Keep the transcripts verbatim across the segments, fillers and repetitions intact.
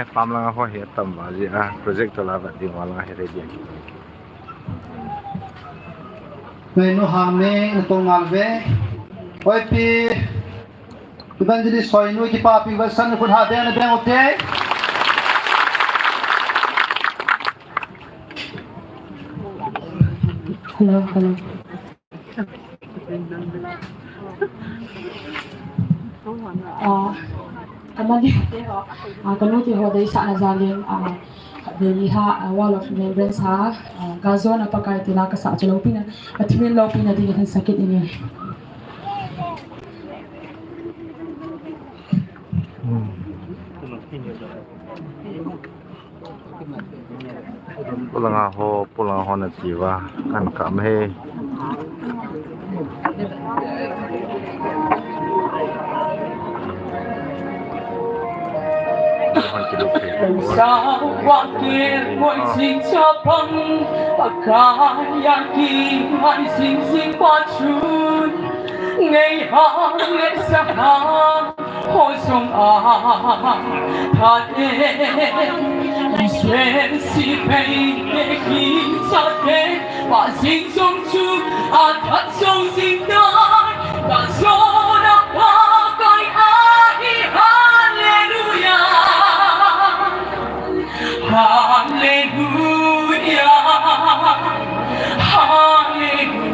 Pam langa ho hi atam va jeh a project to la va ding va langa hi ready. Ngainu Hangming, natong ngal ve. Oi pi. Evangelist Soinu, kipapi vetsahna khut ha beng na beng ute. Hello, hello. Ah, kamali te ho, ah, kanu te ho deisahna jalin, ah, Delhi ha, ah, Wall of Remembrance ha, ah, galjona Pakai tina kasah chu loupina, Pathen loupina dingin hin sakit inge. Pulanga ho, pulanga ho nati va, kan kam he. Sa wa ke mo sing cha pang, Pakai ya ki mai sing sing pa chun. Ngai hang le sa hang, ho song a, tha te, i se si pei te ki sa te, pa sing song chu, a that song sing dai, ka so na pa kai a hi, hallelujah. Hallelujah, hallelujah,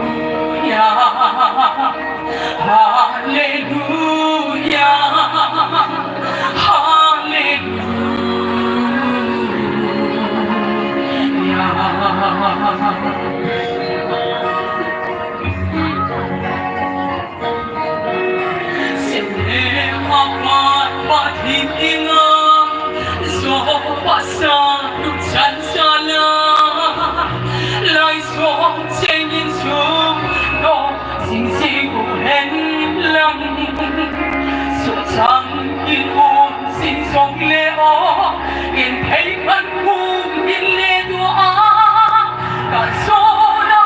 hallelujah, hallelujah. Sene apat Pathen dinga, jo pasa du chan chala, lai som chengin sum do sing sing u hen lang, so chang in um sing song le o, in thei kan kum in le du a, ka so na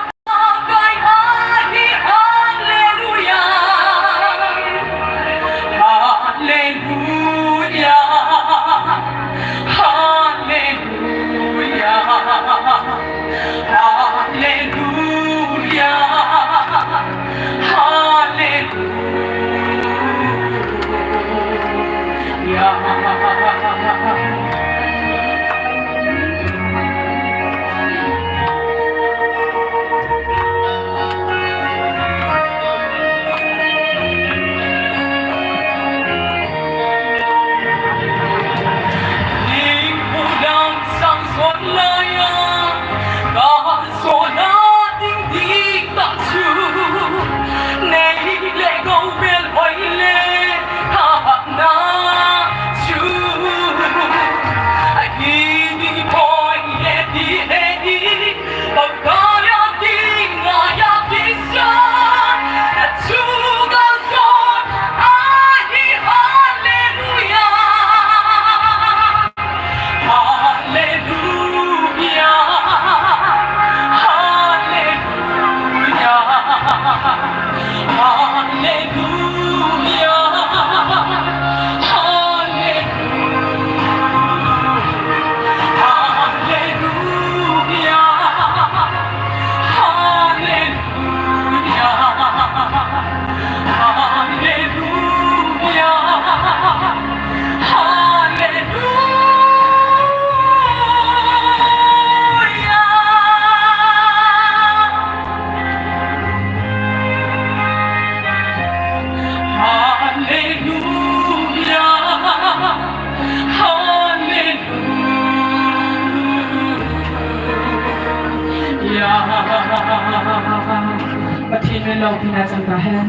Pathen min loupina chang tahen.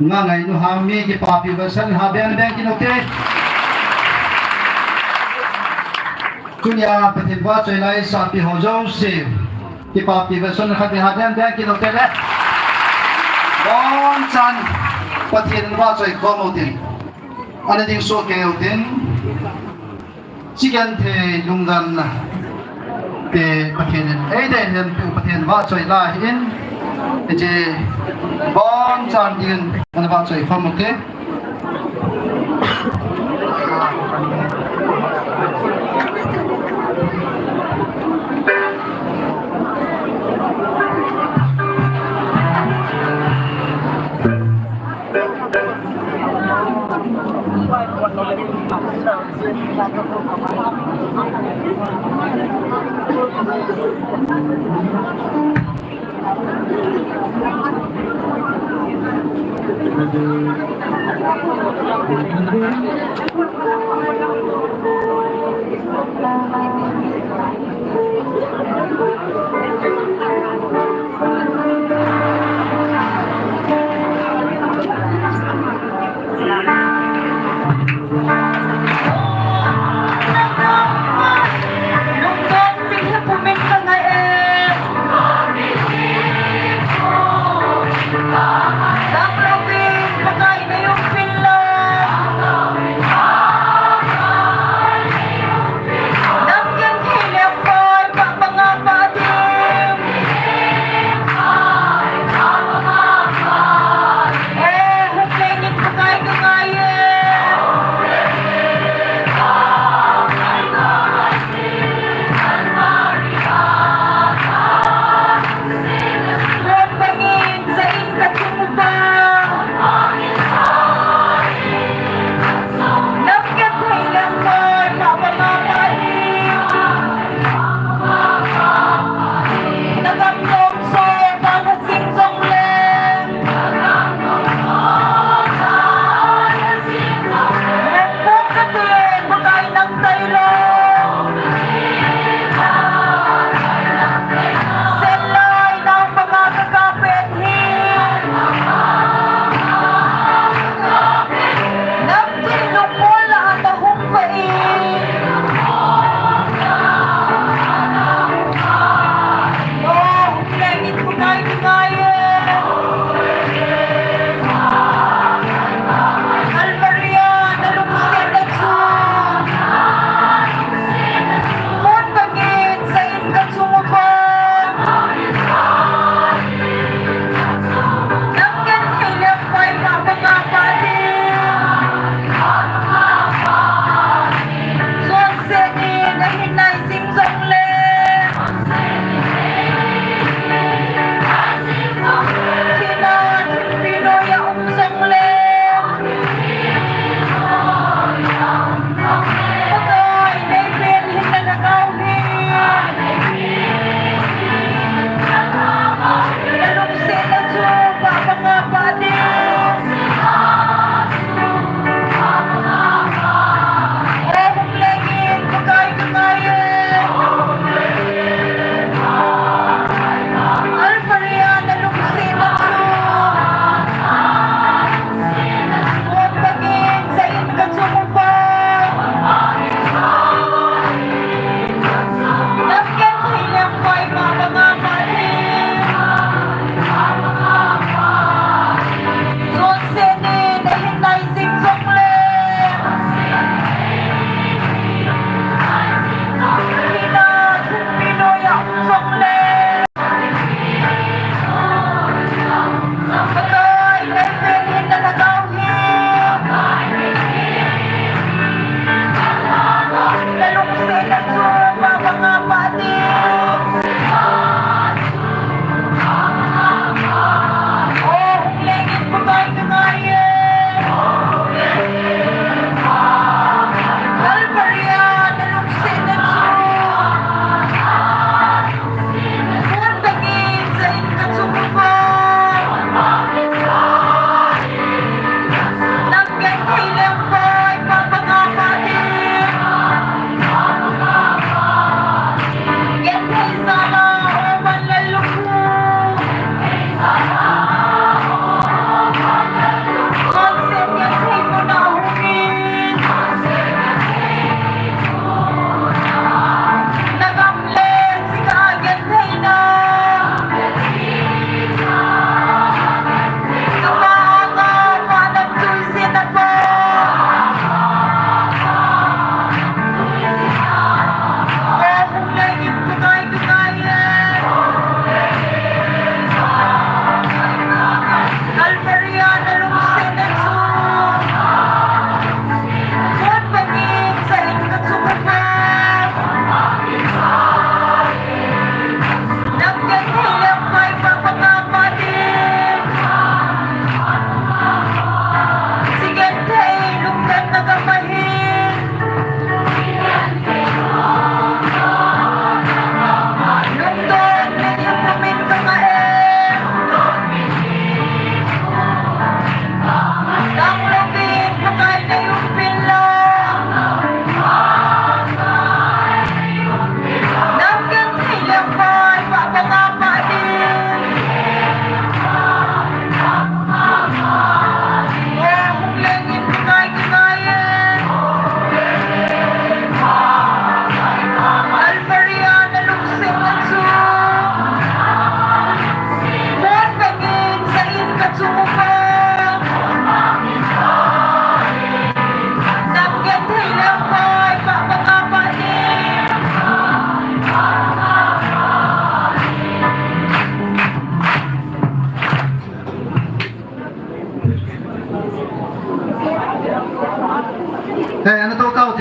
Nga ngainu Hangming, kipapi vetsahna ha beng beng kit ute. Tunia Pathen vahchoi lai sahpi ho jouse, kipapi vetsahna khat ha beng beng kit ute le. Bonchan Pathen vahchoi khom utin. Ana ding soh kei utin. Chi genthei lungdonna te Pathen in eidei lhempeh u Pathen vahchoi la ahin. Hiche bonchan din ana vahchoi khom ute.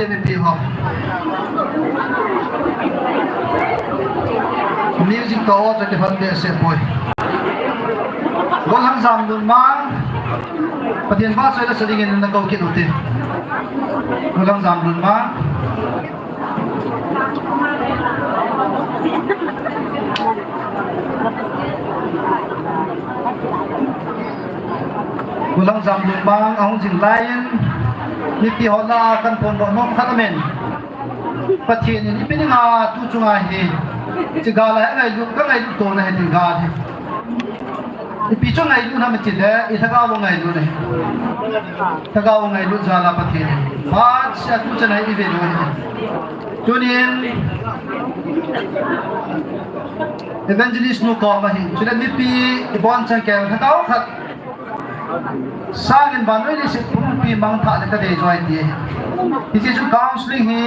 Mipi ho. Music toh chu kiphat behseh poi. Golhang Jamlunmang. Pathen vahchoi le sa dingin nakou kit ute. Golhang Jamlunmang. Golhang Jamlunmang ahung jing laiyin, mipi ho lah a kan phondoh nom khat aumin. Pathen in ipi dinga tu chunga hi, hiche gal a hi angailut, ka ngailut tona hitin gal hi. Ipi chu ngailut ham iti le, i lhagao ngailut ahi. Lhagao ngailut jal a Pathen in phat sia tu chan a hi i ve lou ahi. Tunin Evangelist nu koma hin, chule mipi i bonchan kei lhagao khat sangin vannoi leiset pumpi mangthah le ka dei joi ti ahi. Hiche chu counseling hi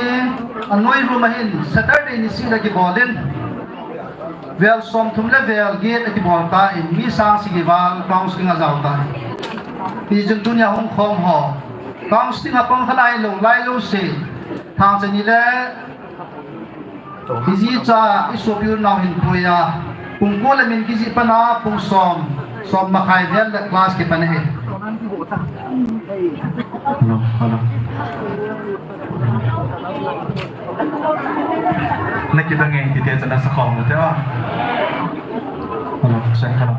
a noi room a hin Saturday niseh le kibol in. Vel somthum le vel get a kibol tan, mi sang sagi val counseling a jao tan. Hichun tunia hung khom ho counseling a pang kha lai lou, lai lou se. Thangcha ni le i ji cha, i sopi u nao hin pui a, pung ko le min kijih pan a, pung som, som makhai vel le class kipan ahi. Hello, hello. Na kidang e, kiti chana sa khom na te a. Hello, check, hello.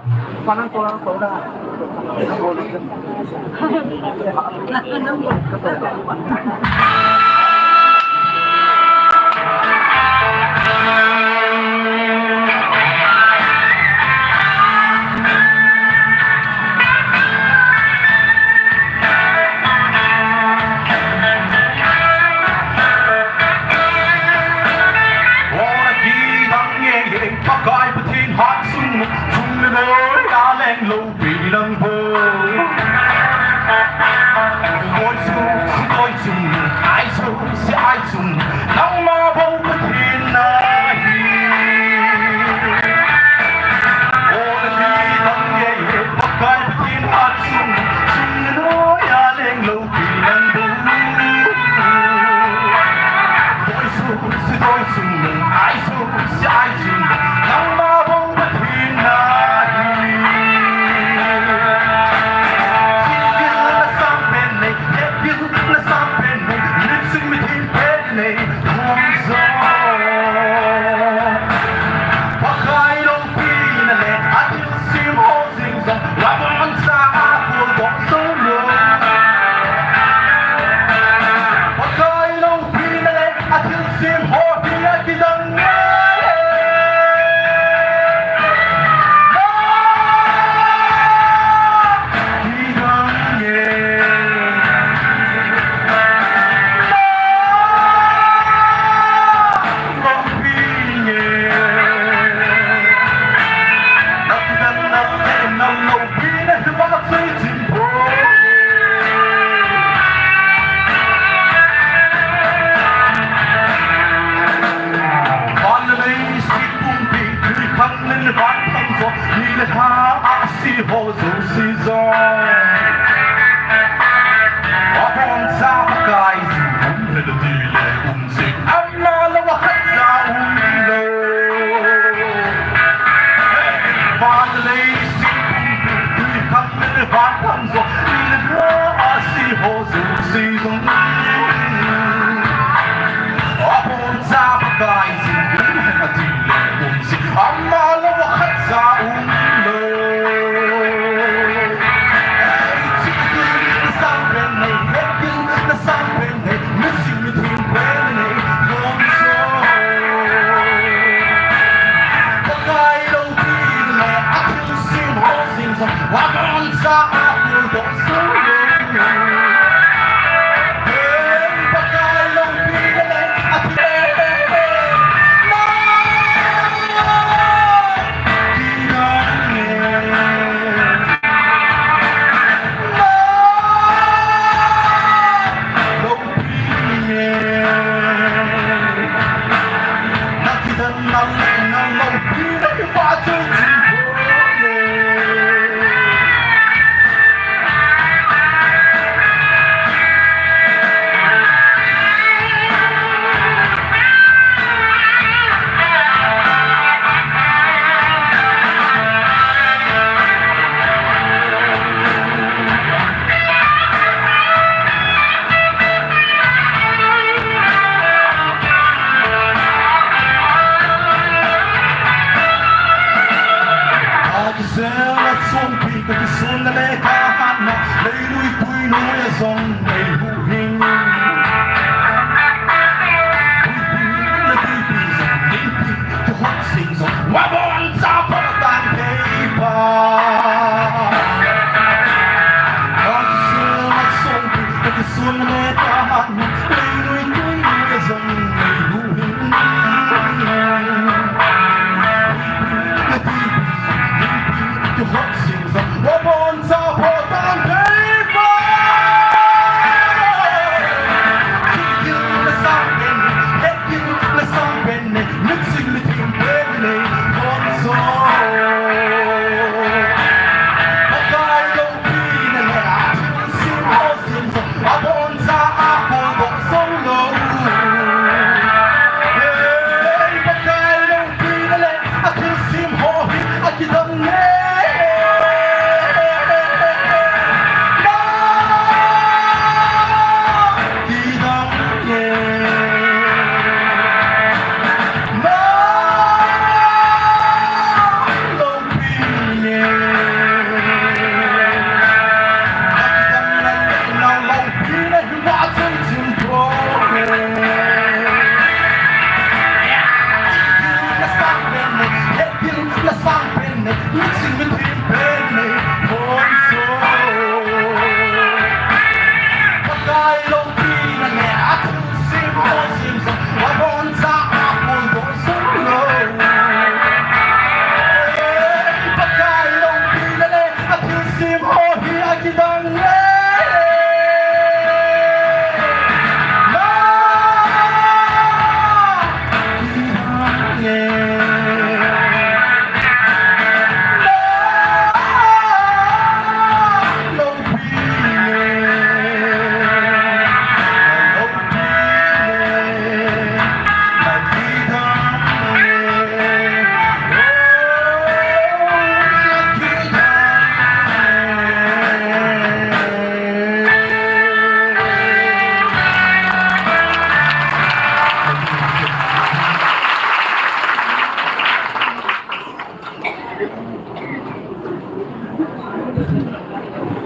Pakai Pathen hat sung, sung le noi a leng lou pi nang bo. Koi su, si koi su, ai su, si ai su, nangma bou Pathen nahi. O na hi dang ye, Pakai Pathen hat sung, sung le noi a leng lou pi nang bo. Koi su, si koi su, ai su, si ai su, nangma bou Pathen nahi. Singil na sang pen nei, hepil na sang pen nei, lip sync mi thin pen nei.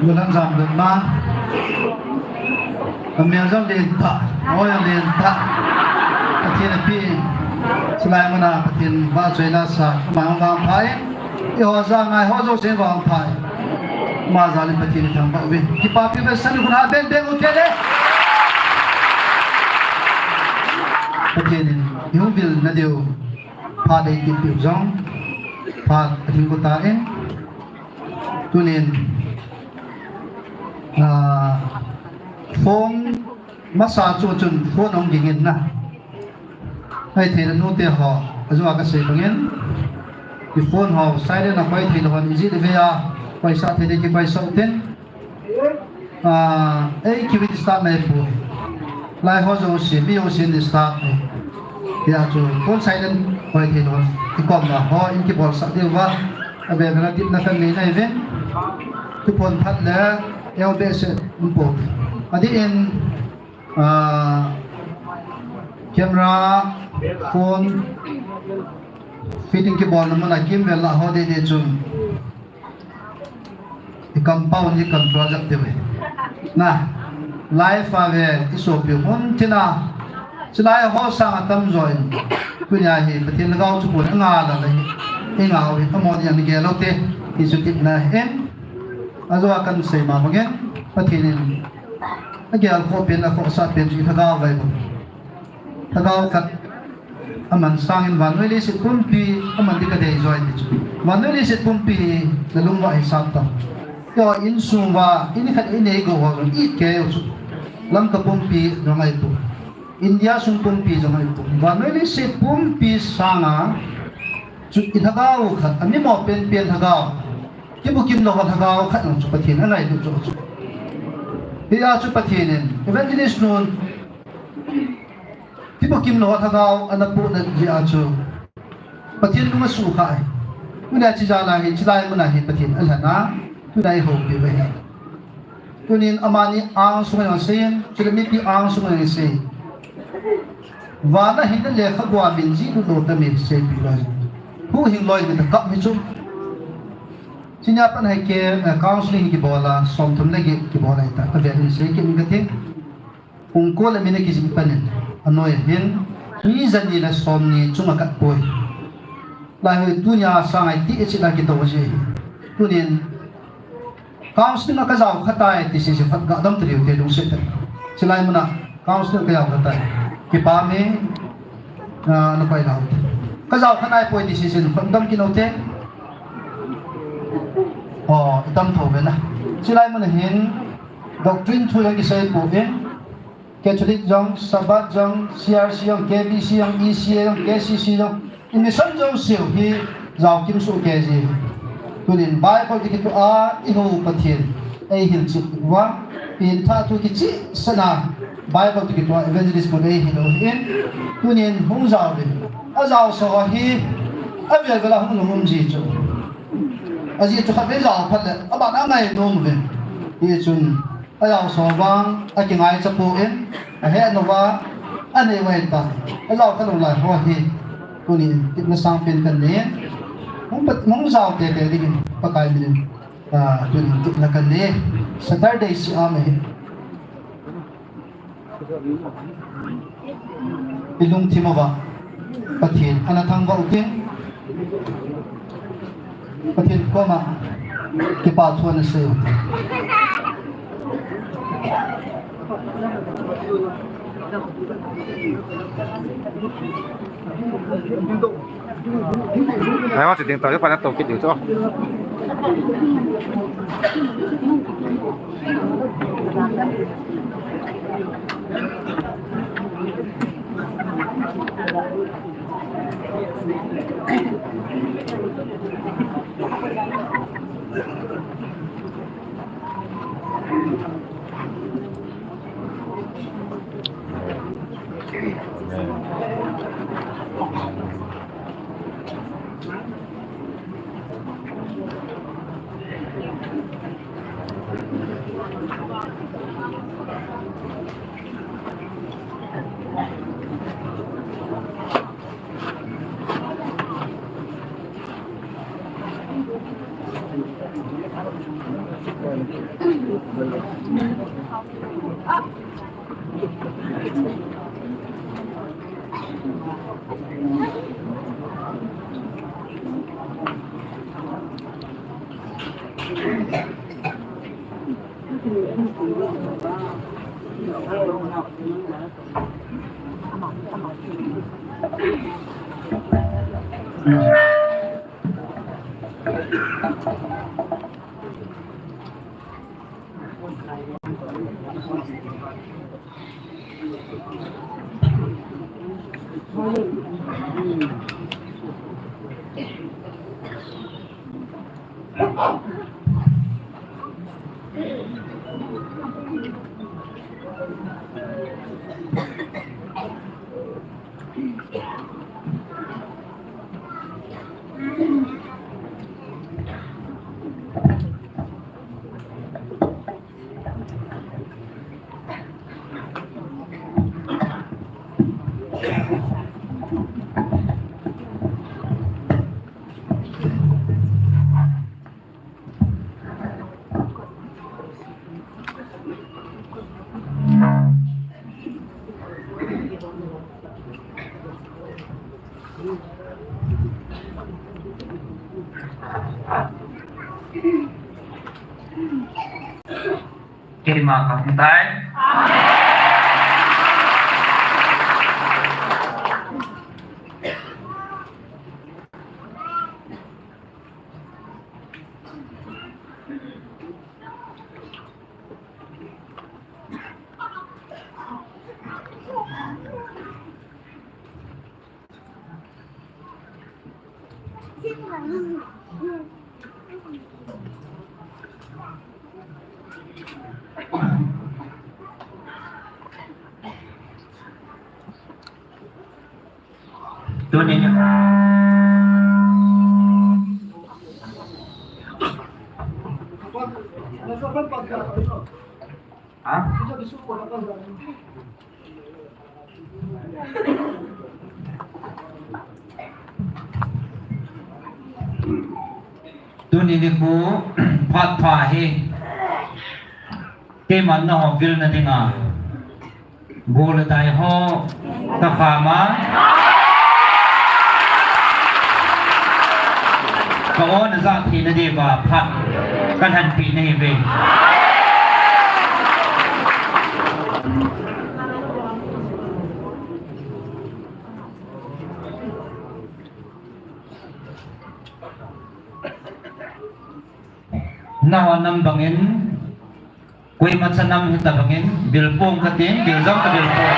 Nulam jam dun ma. Amel jam len ta. Oi len ta. Pathen api. Chulai muna Pathen vahchoina sa. Amang vang phai. Eiho jal ngai ho jouse vang phai. Ama jal in Pathen ithangvah uve. Kipapi vetsahna khun ha beng beng u te le. Pathen in ihung vilna diu. Phat eipeh piu jong. Phat ahin got ta e. Tunin, ah, phone masa chu chun phone hung ging in na. Hoi thei le nute ho, ajeh a kasei bangin. I phone ho silent a koi thei le hon, iji le ve a, koisah thei le kikoisah u tin. Ah, ei kiwin start nai poi. Lai ho jouse, mi jouse in start nai. Hia chu, phone silent koi thei le hon. I kom na ho, in kibolsah diu va. Ave ve na tip na kan nei nai ve. Tu phone phat le, el be se, um po. Adih in, ah, camera, phone, fitting kibolna mun a kimvel lah ho dei dei chun. I compound hi control jep diu ve. Na, live a ve, i sopi mun tina. Chulai ho sang atamjo in. Tunia hi, Pathen lhagao chu pon anga la la hi. I ngau hi, amon yang gel u te. Hi chu tip na hin. Ajeh a kan sei ma bangin. Pathen in. Agel khoh pen, akhohsah pen chu i lhagao vai bang. Lhagao khat aman sangin vannoi leiset pumpi aman ding kadei joi ti chu. Vannoi leiset pumpi hi nalungvah hisap ta. Keiho insung uva, in khat in nei go ho jong it kei u chu. Lamka pumpi jong ahi poi. India sung pumpi jong ahi poi. Vannoi leiset pumpi sanga chu i lhagao khat, amimo penpen lhagao. Kibukim lou lhagao khat jong chu Pathen angailut joh chu. Hia chu Pathen in, Evangelist nun, Kibukim lou lhagao ana pohna jeh a chu Pathen lung asuh kha ahi. Tunia chijal a hi, chilai mun a hi Pathen alhen a, tunia ihoupi uve. Tunin amani angsunga jong asei in, chule mipi angsunga jong asei. Vana hinna lekhabua min jih lut lou tami seipi loi. Huhhing loi min akap hi chu. Chunia pat hi ke, eh, counseling kibol a, som thum le get kibol a hita. Avel in sei kit inge kati. Pung ko le minute kijih pan in. Anoi hin. Mi jani le som ni chunga kat poi. Lai ho tunia sang a iti e chi la kido ji. Tunin. Counseling a kajao kha tai ti sese phat ga dam trio te lungset te. Chilai muna counseling a kajao kha tai. Kipa me, ah, na pai lau. Kajao kha nai poi ti sese phat dam kino te. Oh, dam tho ve na. Chilai muna hin doctrine thu jong kisei poi. Catholic jong, Sabbath jong, C R C jong, K B C jong, E C A jong, K C C jong, i mission jouse hi jao kim soh kei ji. Tunin Bible toh kitoh a i hou Pathen ei hilchet uva, pengthah thu kichehsah a Bible toh kitoh a evangelist pun ei hil u ahin. Tunin hung jao uvin. Ajao sa hi avel vel a hung um ji chu. Ajeh chu khatvei jao phat le aban a ngai nom uvin. Hichun Ajao sa vang, akingaicha poi, ahet nau va, anei vai ta. Ajao kha lou lai ho hi. Tunin, tipna sangpen kanei. Hung pat, hung jao teitei dingin, Pakai minin. Ah, tunin, tipna kanei. Saturday si a ma hi. I lungthim uva Pathen ana thangvah u tin, Pathen koma kipa thu ana sei u tin. Ai, ma si ding tau, pa na tau kit diu chu. Keima kahung tai. Tunin. Ha? Tunin. Nikho phat pha hi keiman nangho vilna dinga gol le dai ho kakham a, ka-o najah theina diuva phat kalhenpeh nahiuve. Nangho nam bangin, koima cha nam hita bangin, vil pong katin, vil jong kavil poi.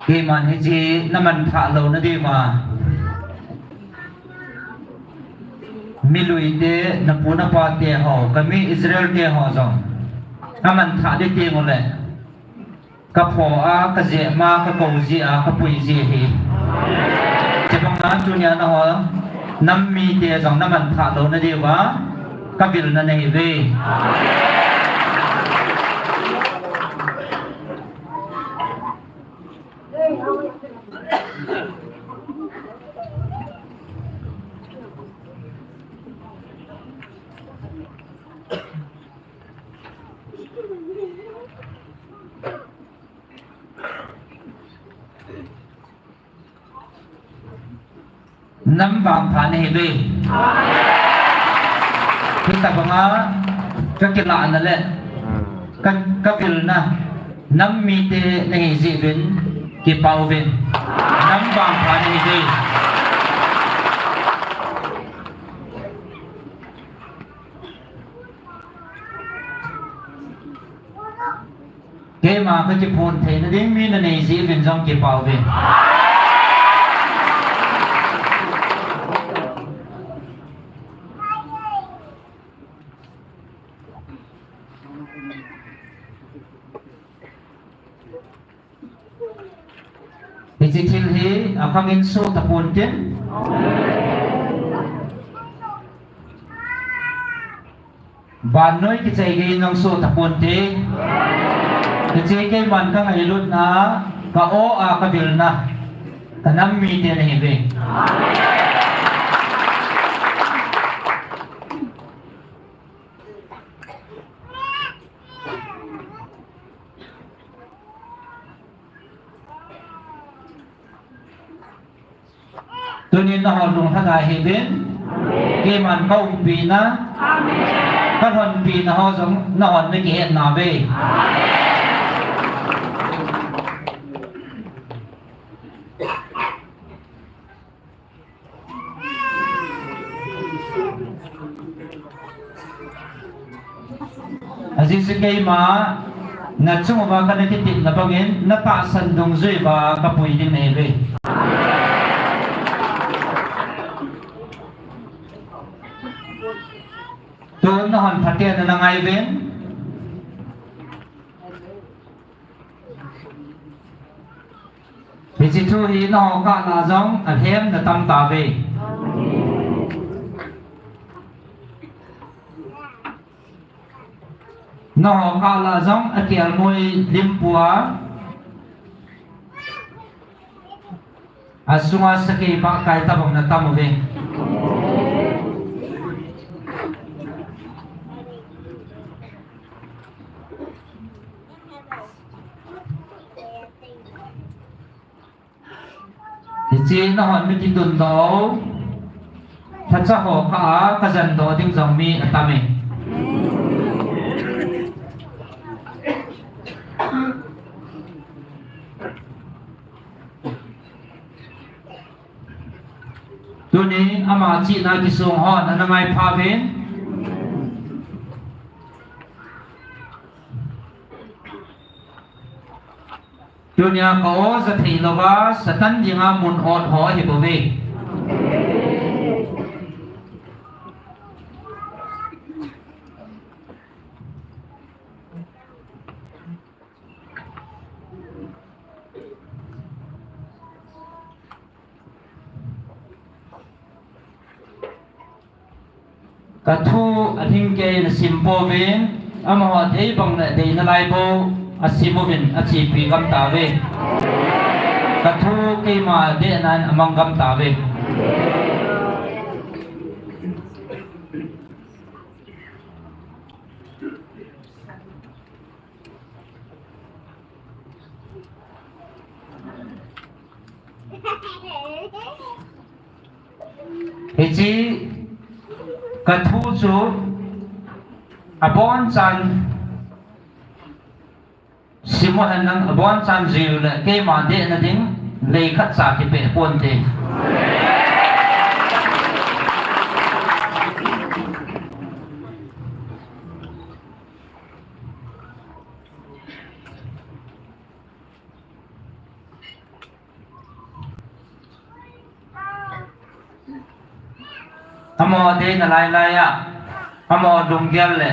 Keiman hiche namanthah louna diuva, miluite, napu napate ho, kami Israel te ho jong amanthah ding teng uleh, kapho a, kajep a, kakou ji a, kapui ji ahi. Chubanga tunia nangho nam mite jong namanthah louna diuva kavilna nahiuve. Nam vangpha nahiuve. Hitabanga kakilahna le ka, kavilna nam mite nahi jeh uvin kipah uvin. Nam vangpha nahiuve. Keima kakiphon theina ding mi nanei jeh uvin jong kipah uve. Hiche thil hi akhangin soh tapon tin. Vannoi kichai gei in jong soh tapon te. Hiche keiman kangailutna, ka-o a kavilna, kanam mite nahiuve. Tunin nahon lunglhadai hih uvin, keiman kaumpi na, kalhonpi na ho jong nahon nakihet nauve. Ajeh chu keima nachung uva kana kitepna bangin, natahsan dungjui uva kapui ding nahiuve. Tun nahon phaten nangai uvin. Hiche thu hi naho kah lah a jong alhem na tam tauve. Naho kah lah a jong akelngoi limpua. Asunga sakei pah kai tabang na tam uve. Hiche nahon mi kitundoh u, lhacha ho kah a kajandoh ding jong mi atam e. Tuni ama chihna kisong hon ana ngai pha uvin. Tunia ka-o ja thei louva Satan dinga mun ot ho ahi bouve. Ka thu alhingkeiyin asim pouvin, amaho dei bang le dei nalai bou asim uvin achepi gam tauve. Ka thu keima dehnan amang gam tauve. Hiche ka thu chu abonchan sim uhen lang, abonchan jui uleh keima dehna ding lei khat cha kipeh ponte. Amaho deina lailai a, amaho lunggel le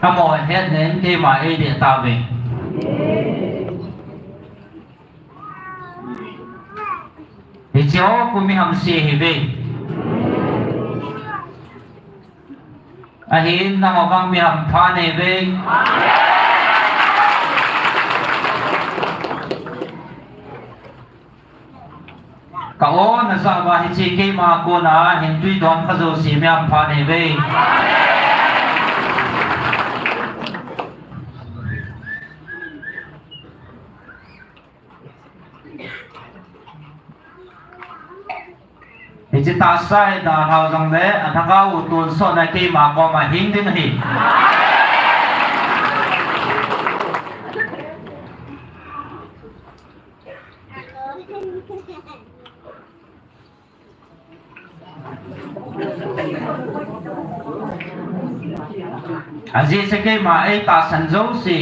amaho hetna in keima eidei tauve. Hiche ho khu mi hamse ahiuve. Ahin nangho vang mi hampha neiuve. Ka o najah uva hiche keima kona hin tui don kha jouse mi hampha neiuve. Hiche tahsa hi dalhau jongle alhagao u tonsot a keima koma hing ding ahi. Ajeh chu keima eitahsan jouse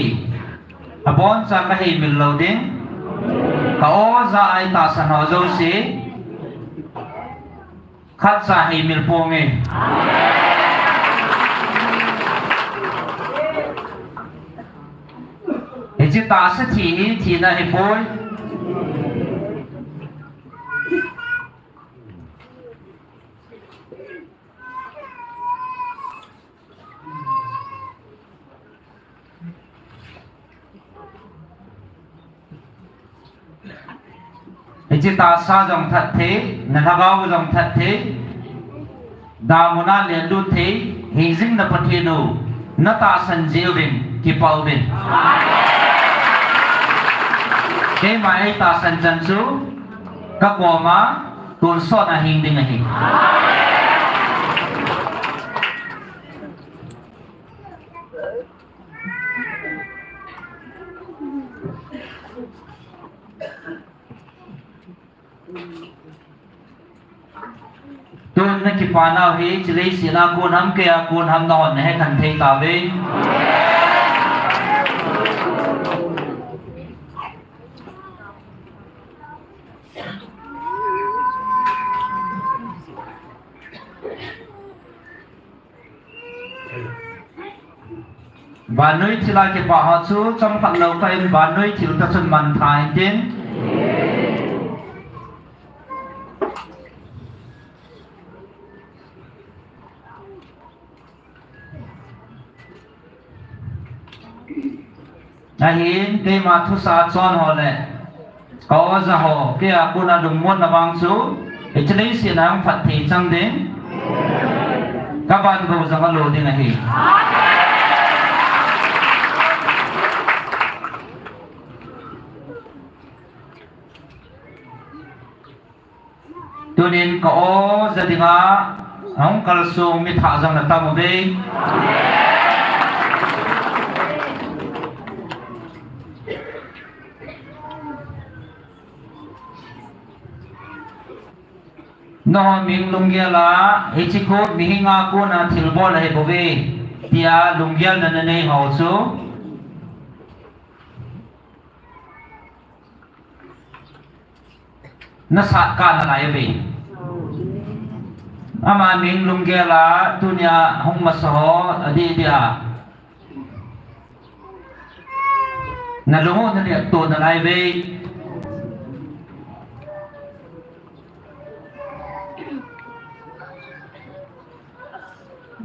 abonchan kaheimil lou ding. Ka o jah a eitahsan ho jouse khatcha heimil ponge. Hiche tahsa thi hi thina ahipoi. Hiche tahsa jong that thei, nalhagao jong that thei, damun a lenlut thei hijing na Pathen u natahsan jeh uvin kipah uvin. Keima eitahsan chan chu kakoma tonsot a hing ding ahi. Tun nakipa nau hi hiche leiset a kon ham, keia kon ham nahon nahet khen thei tauve. Vannoi thil a kipah ho chu chomkhat lou kah in vannoi thil toh chun mangthah intin. Ahin keima thusei chon ho le ka o ja ho, keia kona lungmonna vang chu hiche leiset a hung phatthei chang ding, kavan gou jong alo ding ahi. Tunin ka o ja dinga ahung kalsong mi thah jong natam uve. Nangho ming lunggel a, hiche khu mihinga kona thilbol ahibouve, tia lunggelna nanei ho chu nasat kah nalai uve. Ama ming lunggel a tunia hung masa ho adih dia nalung u nanepto nalai uve.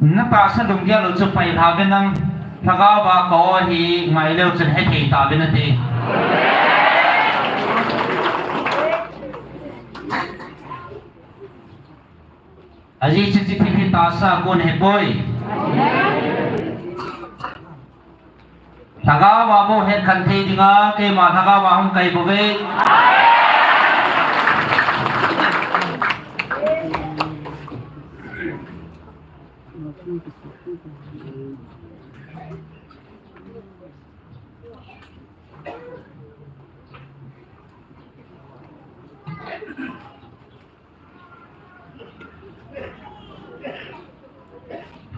Na tahsa lunggel u chu pailha ve nang, lhagao va ka-o hi ngai leu chun hethei ta ve nate. Ajeh chu hiche thil hi tahsa kon ahipoi. Lhagao va bou hetkhen thei dinga, keima lhagao va hung kai bou ve.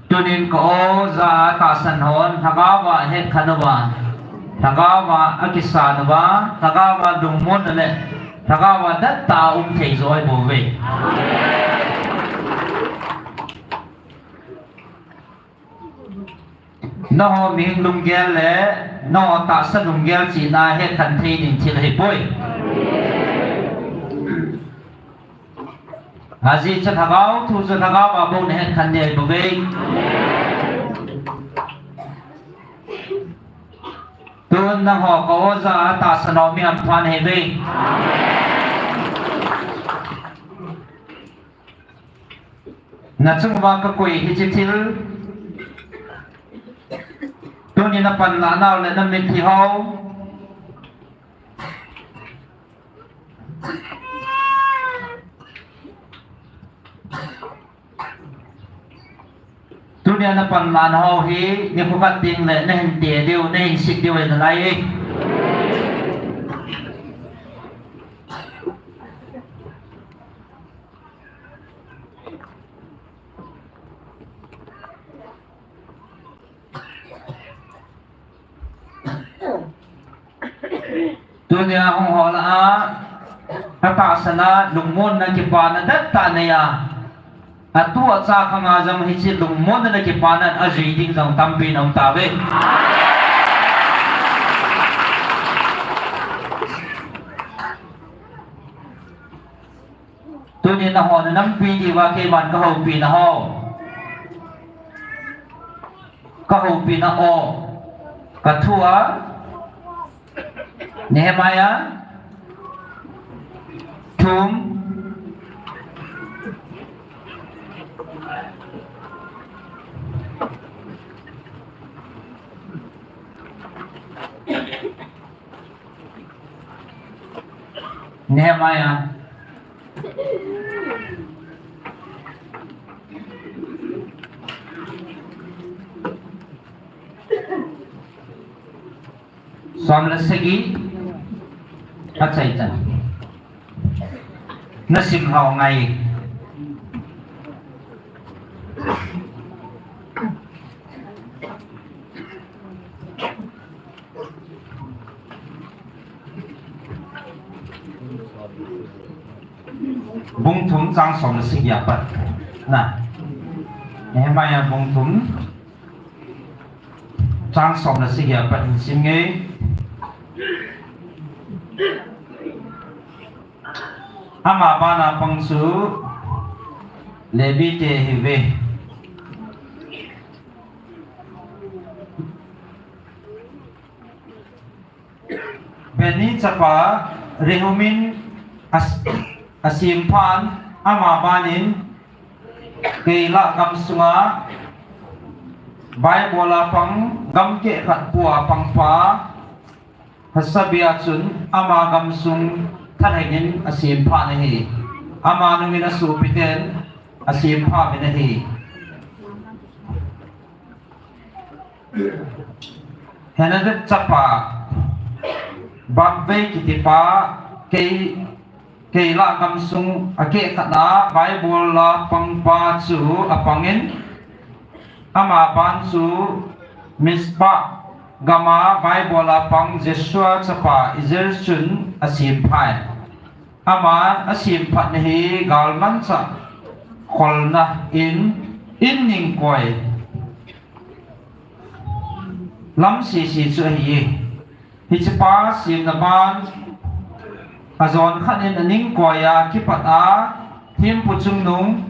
Tunin ka-o ja a tahsan hon, lhagao va hetkhen uva, lhagao va akisan uva, lhagao va lungmonna le lhagao va dattah a um thei jo ahi bou ve. Nangho mihing lunggel le nangho tahsa lunggel chihna hetkhen thei ding thil ahipoi. Ajeh chu lhagao thu chu lhagao va bou na hetkhen ding ahi bou ve. Tun nangho ka-o ja a tahsan ho mi hampha nahi ve. Nachung uva kakoi hiche thil. Tuni napanlah nau le namitlhi ho. Tunia napanlah nau hi nikho khat teng le nahin te diu, nahin sik diu ahi nalai e. Tunia hung hol a, katahsan a lungmonna kipana dattah nei a, atu acha khang a jong hiche lungmonna le kipana ajui ding jong tampi na um tauve. Tunin nangho nanampi diuva keiman kahoupi nahou. Kahoupi nahou. Kathua. Nehemiah. Thum. Nehemiah. Som le sagi. Achai chan. Nasim hou ngai. Bung thum chang som le sagi apat. Na. Nehemiah bung thum chang som le sagi apat hin sim nge. Ama bana pang chu Levi te ahiuve. Bani chapa Rehum in as-, asem phan, ama banin Keilah gam sunga vaibol a pang, gam keh khat pua pangpa Hasabia chun ama gamsung thalheng in asem phan ahi. Ama nungin asopi ten asem pha uvin ahi. Henadad chapa Bigvai kitipa Kei-, Keilah gamsung akeh khat a vaibol a pangpa chu apangin, ama ban chu Mizpah gama vaibol a pang Jesua chapa Ezer chun asem phai. Aman asem phatna hi galmanchah kholna in, in ningkoi lam sese chu ahi. Hichepa semna ban ajon khat in aningkoi a kipat a, thempu chungnung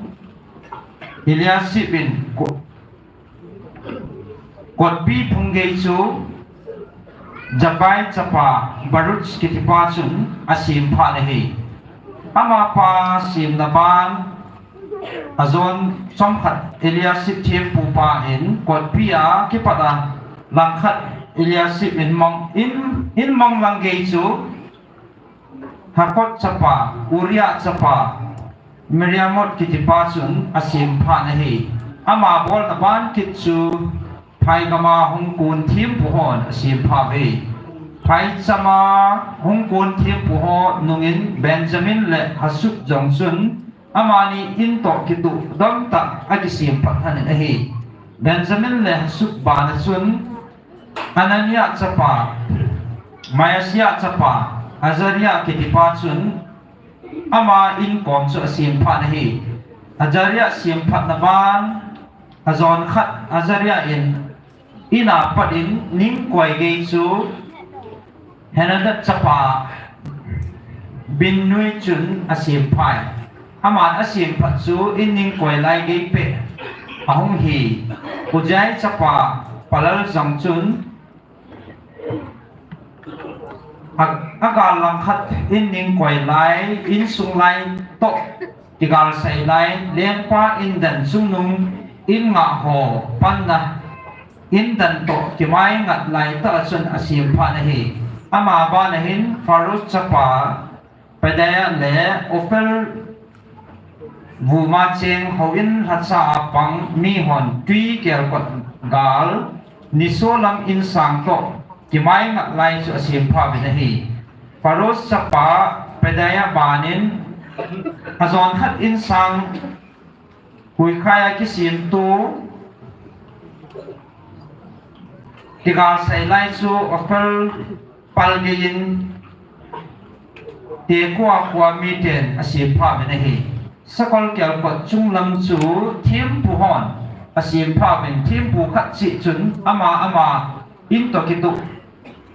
Eliasib in ko-, Kotpi phung gei chu Jabbai chapa Baruch kitipa chun asem phat ahi. Amapa semna ban ajon chomkhat Eliasib thempupa in kotpi a kipat a langkhat Eliasib in mang, in, in mang lang gei chu Hakkoz chapa, Uriah chapa, Meremot kitipa chun asem phat ahi. Ama bolna ban kit chu phai gam a hung kon thempu hon asem phat uve. Phai cham a hung kon thempu ho nungin Benjamin le Hasub jong chun amani in toh kitoh dom tah a kisem phat lhon in ahi. Benjamin le Hasub bana chun Hananiah chapa, Maaseiah chapa, Azariah kitipa chun ama in kom chu asem phat ahi. Azariah sem phatna ban, ajon khat Azariah in in a pat in ning koi gei chu Henadad chapa Binnui chun asem phat. Aman asem phat chu in ning koi lai gei peh ahung hi. Uzziah chapa Palal jong chun a, agal langkhat in ning koi lai, insung lai toh kigal sai lai, lengpa in dan chungnung in ngah ho panna in dan toh kimai ngat lai tah a chun asem phat ahi. Ama bana hin Pharosh chapa Pedaiah le Ophel vuma cheng houin lhacha a pang mihon twi kelkot gal nisolam insang toh kimai ngat lai chu asem phat uvin ahi. Pharosh chapa Pedaiah banin ajon khat insang huikhai a kisemtu kigal sai lai chu Ophel pal geiyin Tekoa khoa miten asem phat uvin ahi. Sakol kelkot chunglam chu thempu hon asem phat uvin, thempu khat cheh chun ama ama in toh kitoh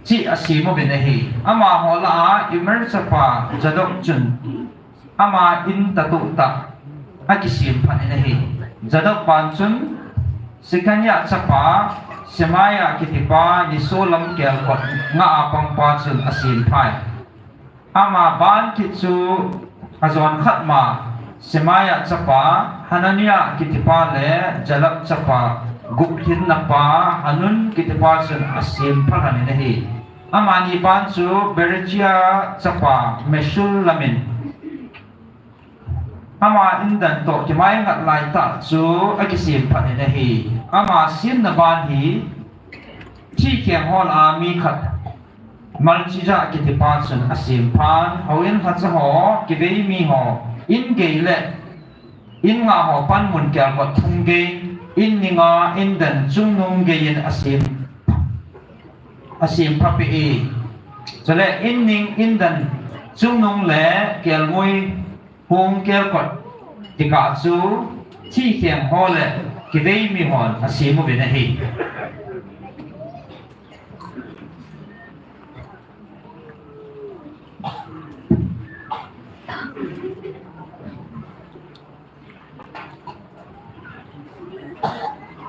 cheh asem uvin ahi. Amaho lah a Immer chapa Zadok chun ama in tatoh tah akisem phat in ahi. Zadok ban chun Shekaniah chapa Shemaiah kitipa nisolam kelkot nga a pangpa chun asem phat. Ama ban kit chu ajon khat ma Shemaiah chapa Hananiah kitipa le Jalap chapa guplhinna pa Hanun kitipa chun asem phat lhon in ahi. Amani ban chu Berechiah chapa Meshullam in ama in dan toh kimai ngat lai tah chu akisem phat in ahi. Ama semna ban hi thihkheng ho lah a mi khat Malchijah kitipa chun asem phat, houin lhacha ho, kivei mi ho, in gei le in ngah ho panmun kelkot thum gei, in ning a in dan chungnung geiyin asem, asem phat peh e. Chule in ning in dan chungnung le kelngoi hung kelkot tikah chu thihkheng ho le kivei mi hon asem uvin ahi.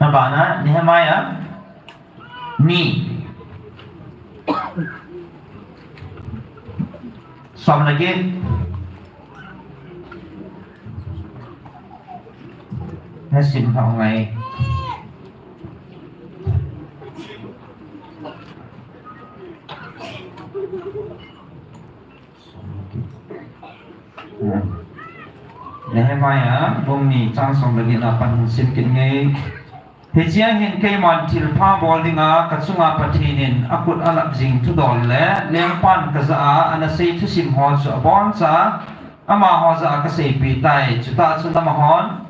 Abana Nehemiah ni. Som le get. Nasim hao ngai. Nehemiah bung ni chang som le get na pan sim kit nge. Hichea hin keiman thilpha bol dinga kachunga Pathen in akhut alap jing thudol le lengpan kajah a ana sei thusim ho chu aboncha amaho jah a kaseipi tai. Chutah chun amahon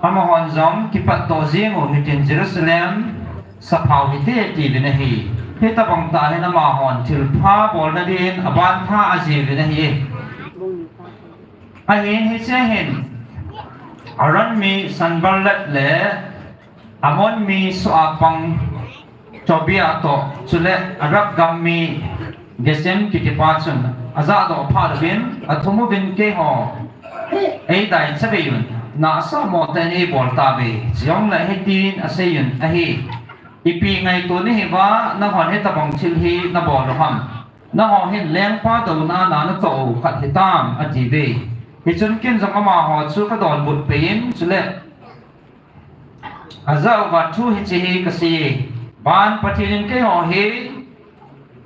Amahon jong kipat toh jeng u hitin Jerusalem saphau hite tiuvin ahi. Hitabang tah hin amahon thilpha bolna din abantha ajiuvin ahi. Ahin hichea hin Aram mi Sanballat le Ammon mi soh a pang Tobiah toh, chule Arab gam mi Gesem kitipa chun ajahdoh phat uvin, athum uvin keiho eidai chavei un. nahsah mo tah in eibol tauve. Chujongle hitin asei un ahi. Ipi ngaito nahiuva, nanghon hitabang thil hi nabol u ham? Nangho hin lengpa douna a natoh u khat hitam, atiuve. Hichun ken jong amaho chu kadonbut peh in, chule ajah uva thu hiche hi kasei, Ban Pathen in keiho hi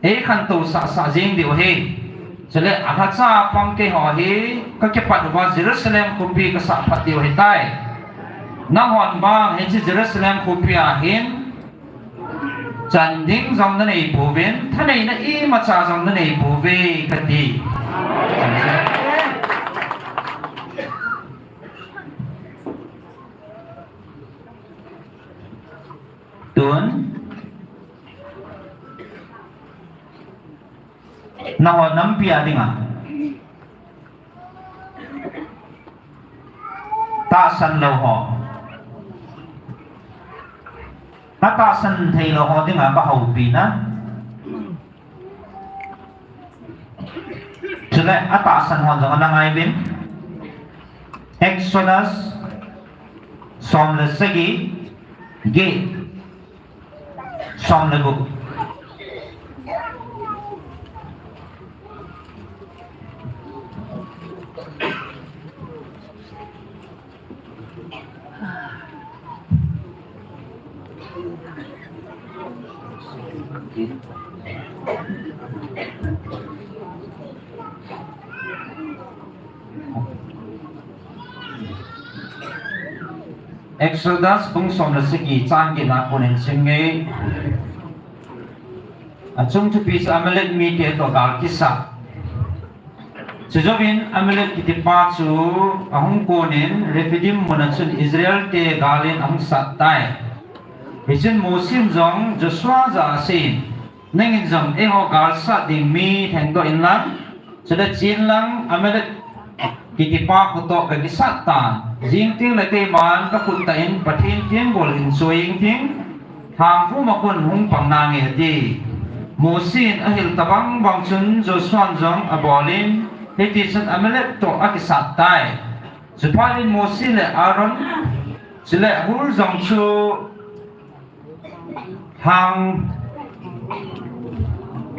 eikhantou sahsah jeng diu ahi. Chule alhacha pang keiho hi kakipat uva Jerusalem khopi kasah phat diu ahitai. Nanghon vang hiche Jerusalem khopi a hin chan ding jong nanei pouvin, thaneina imacha jong nanei pouve, kati. Tun, nangho nampi a dinga tahsan lou ho, atahsan thei lou ho dinga kahoupi na. Chule atahsan ho jong ana ngai uvin. Exodus som le sagi, get, som le gup. Exodus bung som le sagi chang get na kon hin sim nge. Achung thupi chu Amalek mite toh gal kisat. Chujouvin Amalek kitipa chu ahung konin Rephidim mun a chun Israel te gal in ahung sat tai. Hichun Mosi in jong Joshua jah a aseiyin, nangin jong eiho gal sat ding mi lhengdoh inlang, chule chen lang Amalek kitipa kho toh kakisat tan. Jing tengle keiman kakhut tah in Pathen tenggol hin choi ing ting. Lhangvum a khun hung pang nange, ati. Mosi in ahil tabang bang chun Joshua in jong abolin, hitichun Amalek toh akisat tai. Chuphat in Mosi le Aaron, chule Hur jong chu lhang,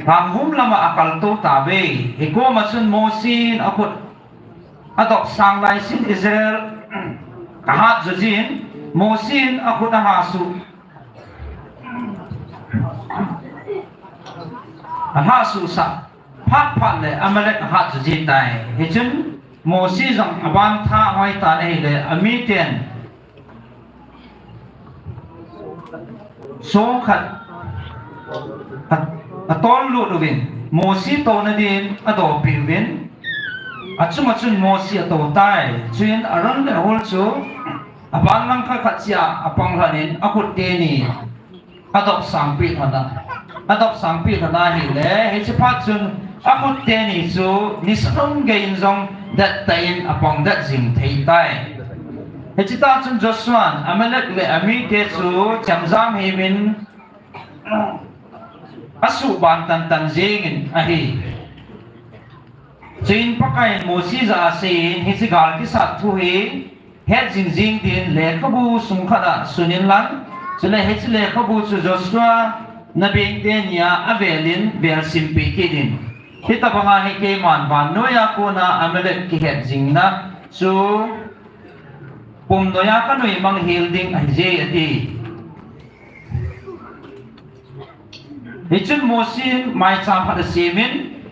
lhangvum lama akaltou tauve. Hikoma chun Mosi in akhut adopsang laisin Israel ahat jojin, Mosi in akhut ahasuh, ahasuhsah phat phat le Amalek ahat joji tai. Hichun Mosi jong aban tha ahoi tan ahile, amiten song khat a, atol lut uvin, Mosi touna din adopi uvin, achunga chun Mosi atou tai. Chuin Aaron le Hur chu aban langkhat khat cheh a apang lhonin akhut teni adopsang peh lhon a, adopsang peh lhon ahile, hiche phat chun akhut teni chu nisa lhon geiyin jong dettah in apang det jing thei tai. Hiche tah chun Joshua in Amalek le amite chu chemjam himin asuhban tantan jengin ahi. Chuin Pakaiyin Mosi jah a aseiyin, hiche gal kisat thu hi het jing jing din lekhabu sung khat a sunin lang, chule hiche lekhabu chu Joshua nabeng teni a avelin velsimpeh kit in. Hitabanga hi keiman vannoiya kona Amalek kihet jingna chu pumnoiya kanoimang hel ding ahije, ati. Hichun Mosi in maicham khat asemin,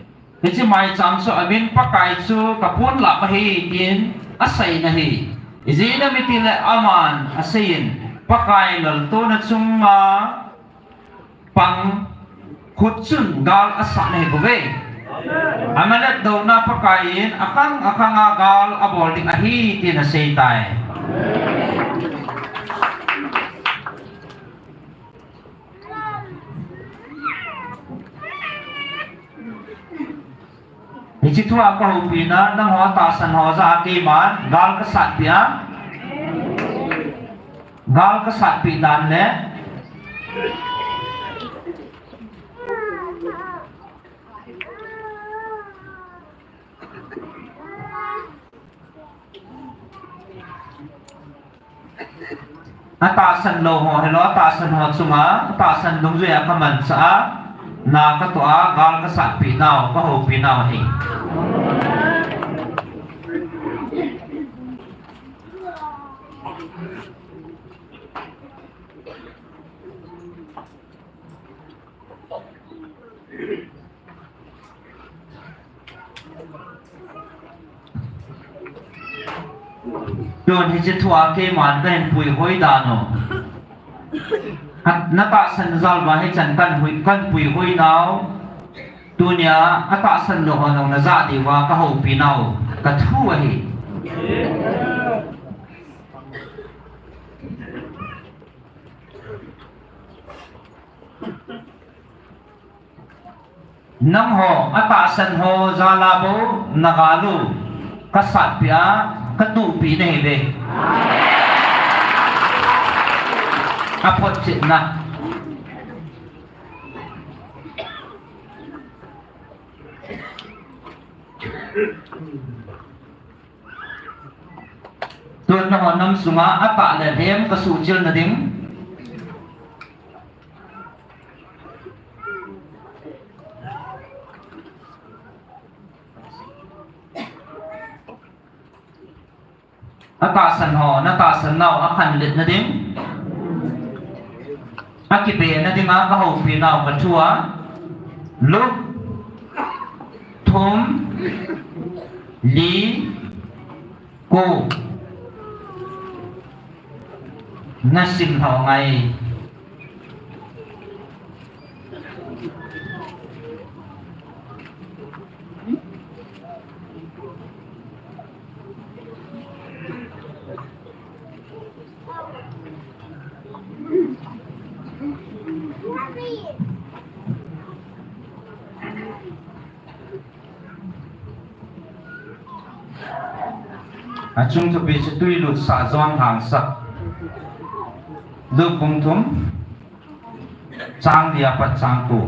hiche maicham chu amin Pakai chu kaponlap ahi tin aseiyin ahi. Ijeh inem itile aman aseiyin, Pakai laltouna chunga pang khut chun gal asat nahi bouve. Amalek douna Pakaiyin akhang akhanga gal abol ding ahi tin asei tai. Hiche thua kahoupina, nangho tahsan ho jah a keiman gal kasatpeh a, gal kasatpeh dan le Atahsan lou ho, hilou, atahsan ho chunga, atahsan dungjuiya kamanchah a, na katoh a, gal kasatpi nau, kahoupi nau ahi. Tun hiche thua keiman kahin puihoi dan u. Natahsan jal uva hichan kahin puihoi nau. Tunia atahsan lou ho jong najah diuva kahoupi nau. Kathu ahi. Nangho atahsan ho jal a bou nagal u kasatpi a, katuhpi nahiuve. Aphotchetna. Tun nangho nam sunga atah le lhem kasuhchilna ding. Atahsan ho, natahsan nau akhanlet na ding. Akibe na dinga kahoupi nau kathu a. Luk, thum, li, ko. Nasim lhau ngai. Achung thupi chu tui lutsah John hangsan. Luk bung thum, chang li a pat chang ko.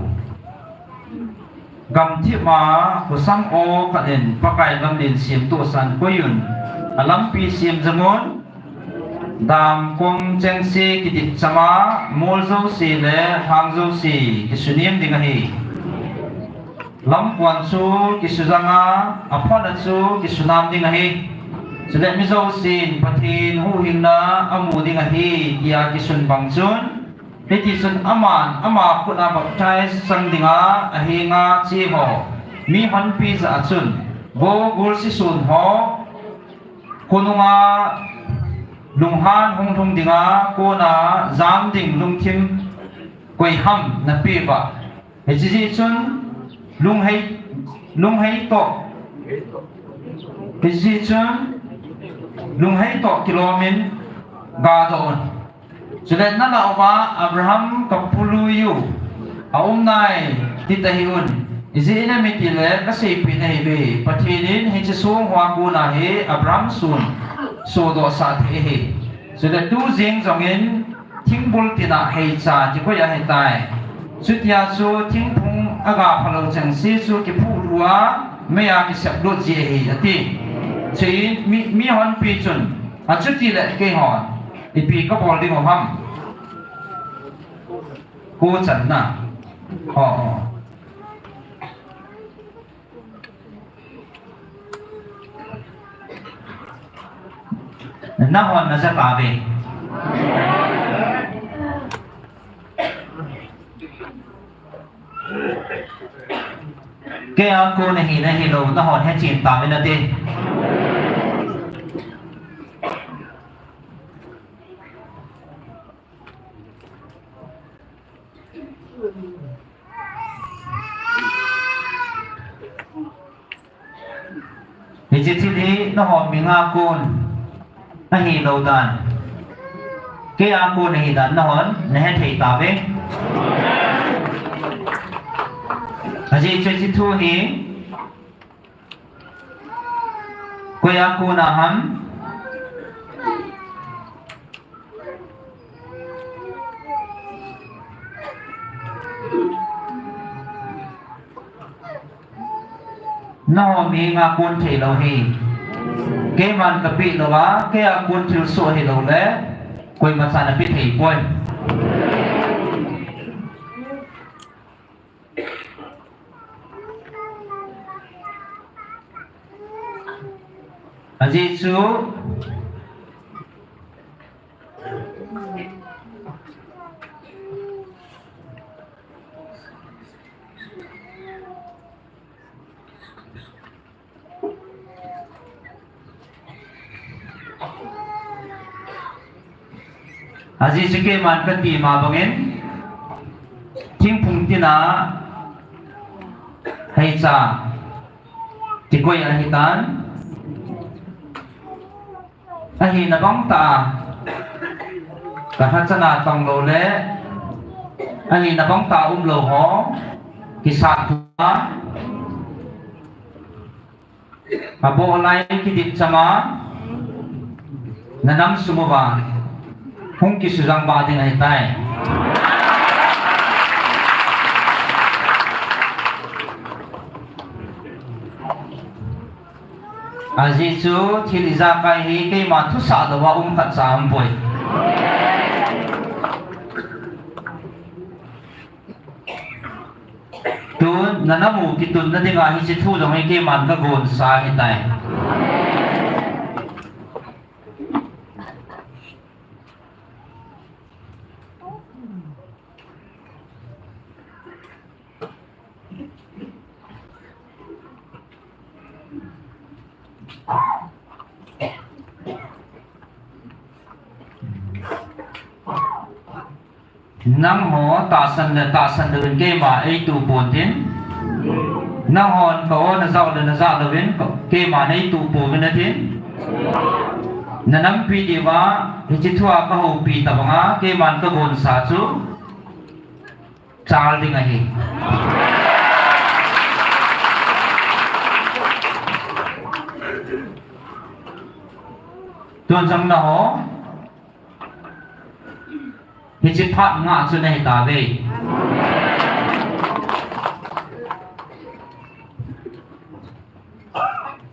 Gamthip a khosang aw khat in Pakai lamlen semtoh san koiyun, alampi sem jeng un. Dam kong chengse kidip chama, mol jouse le hang jouse kisunem ding ahi. Lampuan chu kisujang a, aphotna chu kisunam ding ahi. Chule mi jousen Pathen huhhingna amu ding ahi, tia kisun bang chun, hitichun aman ama khut a baptize chang dinga ahenga che ho mihonpi jah a chun, go gul sisun ho, khonunga lunghan hung lhung dinga kona jam ding lungthim koi ham napeh uva. Hiche jeh chun lunghei, lunghei toh, hiche jeh chun lunghei toh kilom in gadoh un. Chule nalah uva Abraham kapului u aum nai, tita hih un. Ijeh inem itile kaseipeh nahiuve, Pathen in hiche song hoa kona hi Abraham son sodohsah thei ahi. Chule tujing jongin thingbul tina heicha kikoi ahitai. Chutia chu thingphung aga phalou chengse chu kiphuh lhua, meiya kiseplut ji ahi ati. Chuin mi, mihonpi chun, achutile keihon ipi kabol ding u ham? Ko channa. O, o. Nahon naja tauve. Keia kon ahina hilou, nahon hechen tauvin nate. Hiche thil hi nahon mi nga kon ahilou dan, keia kon ahi dan nahon nahethei tauve. Ajeh chu hiche thu hi koia kona ham? Nahon mi nga kon theilou hi. Keiman kapeh louva, keia kon thilsoh hilou le, Koima chan ape thei poi. Ajeh chu Ajeh chu keiman kati ma bangin, thingphung tina hei cha tikoi ahitan. Ahina bang tah a, ka hachana tong lou le, ahina bang tah a um lou ho, kisat thua, aboh lai kidip chama, na nam sung uva hung kisujang ba ding ahitai. Ajeh chu thil ijakai hi keima thusah louva um khat cha um poi. Tun na namu kitunna dinga hiche thu jong hi keiman kagonsa ahitai. Nangho tahsan le tahsan louvin keima eituh pontin. Nanghon ka o najah le najah louvin keiman eituh pouvin atin. Na nampi diuva hiche thua kahoupi tobanga keiman kagonsa chu chal ding ahi. Tun jong nangho hiche phat ngah chu nahi tauve.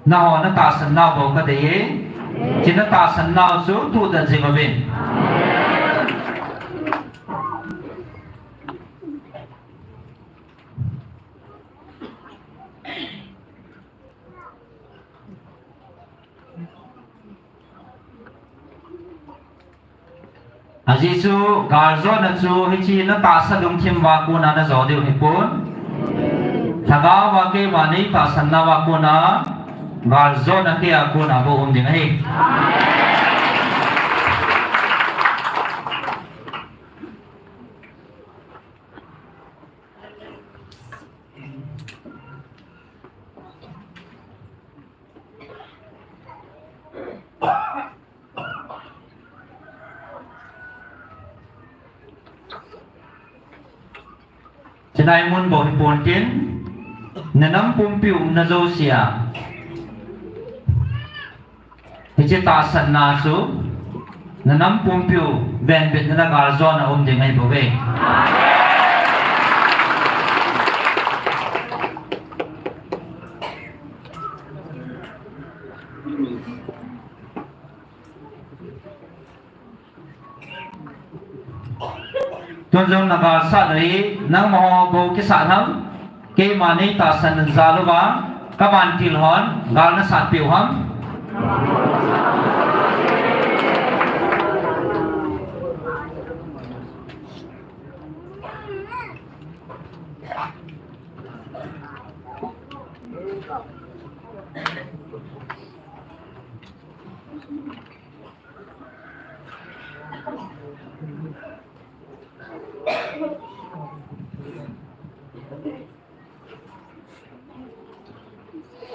Nangho natahsan nau bou kadei e. Hiche natahsan nau chu tudet jing uvin. Ajeh chu galjona chu hiche natahsa lungthim uva kona najo diu hipon. Lhagao a keiman eitahsan nauva kona galjona keia kona bou um ding ahi. Chinai mun bou hipon tin, na nam pumpiu umna jousea hiche tahsanna chu na nam pumpiu venbitna na galjona um ding ahibouve. Tun jong na galsat u hi, nangma ho bou kisat ham, keima neitahsan jal uva, ka vantil hon gal nasatpeh u ham.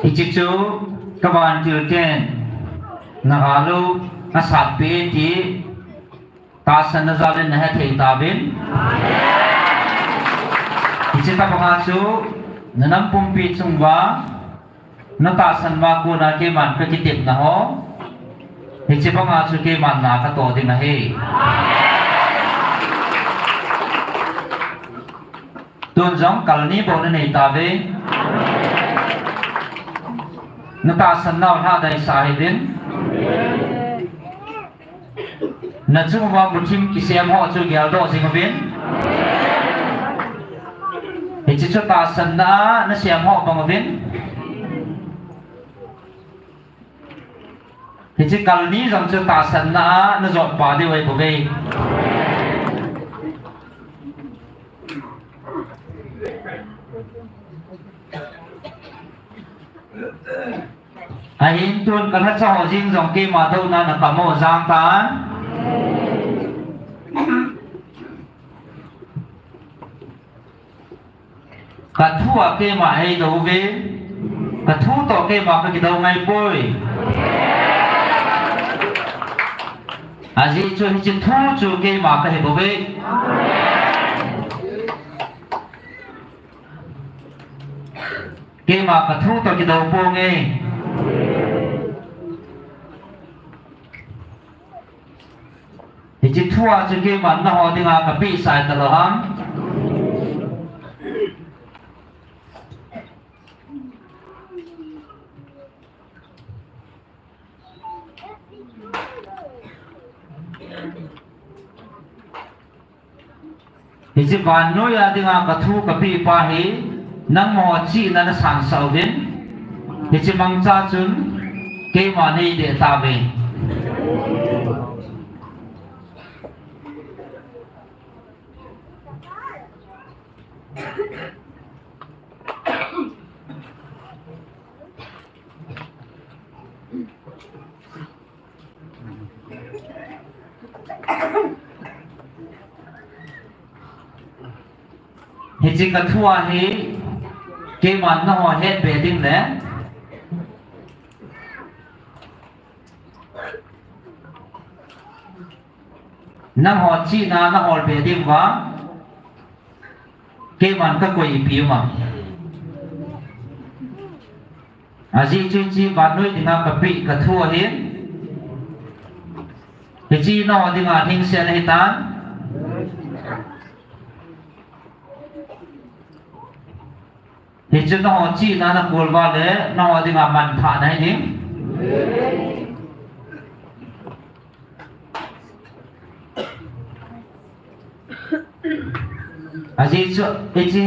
Hiche chu ka vantil ten na gal u asatpeh e ti tahsanna jal in na hethei tauvin. Hiche tobanga chu na nam pumpi chung uva na tahsan uva kona keiman ka kitepna ho, hiche banga chu keiman na ka toh ding ahi. Tun jong kal ni bou na nei tauve. Na tahsan nau lhadaisah hih in. Nachung uva muthim kisem ho chu geldoh jing uvin. Hiche chu tahsanna a nasem ho bang uvin. Hiche kal ni jong chu tahsanna a najot pa diu ahi bouve. Ahin tun kalhacha ho jeng jong keima douna a kamo jang tan. Kathu a keima eidou uve. Kathu toh keima kakidou ngai poi. Ajeh chu hiche thu chu keima kahi bouve. Keima kathu toh kidou ponge. Hiche thua chu keiman nangho dinga kapeh sai talou ham. Hiche vannoi a dinga kathu kapeh pa hi, nangho chihna nasangsah uvin, hiche mangcha chun keima neideh tauve. Hiche kathua hi keiman nangho hetbe ding le nangho chihna naholbe ding uva keiman kakoi ipi um am. Ajeh chu hiche vannoi dinga kapeh kathu ahin, hiche nangho dinga hingset ahitan. Hichu nangho chihna nakol uva le nangho dinga manthahna ahi ding. Ajeh chu hiche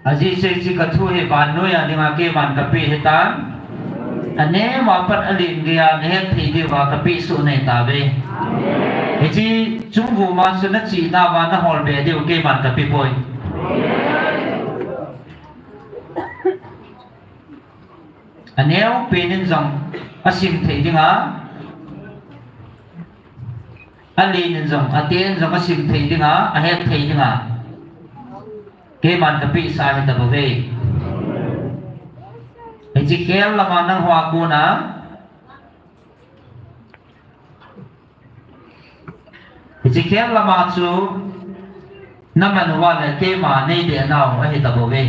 Ajeh chu hiche kathu hi vannoi a dinga keiman kapeh ahitan. Aneo a pat alen geiya nahet thei diuva kapeh soh nahi tauve. Hiche chungvum a chu nachihna uva naholbe diu keiman kapeh poi. Aneo pen in jong asim thei dinga, alen in jong, aten jong asim thei dinga, ahet thei dinga keiman kapehsa ahitabouve. Hiche khel lama nangho a kona, hiche khel lama chu naman uva le keima neidehnau ahitabouve.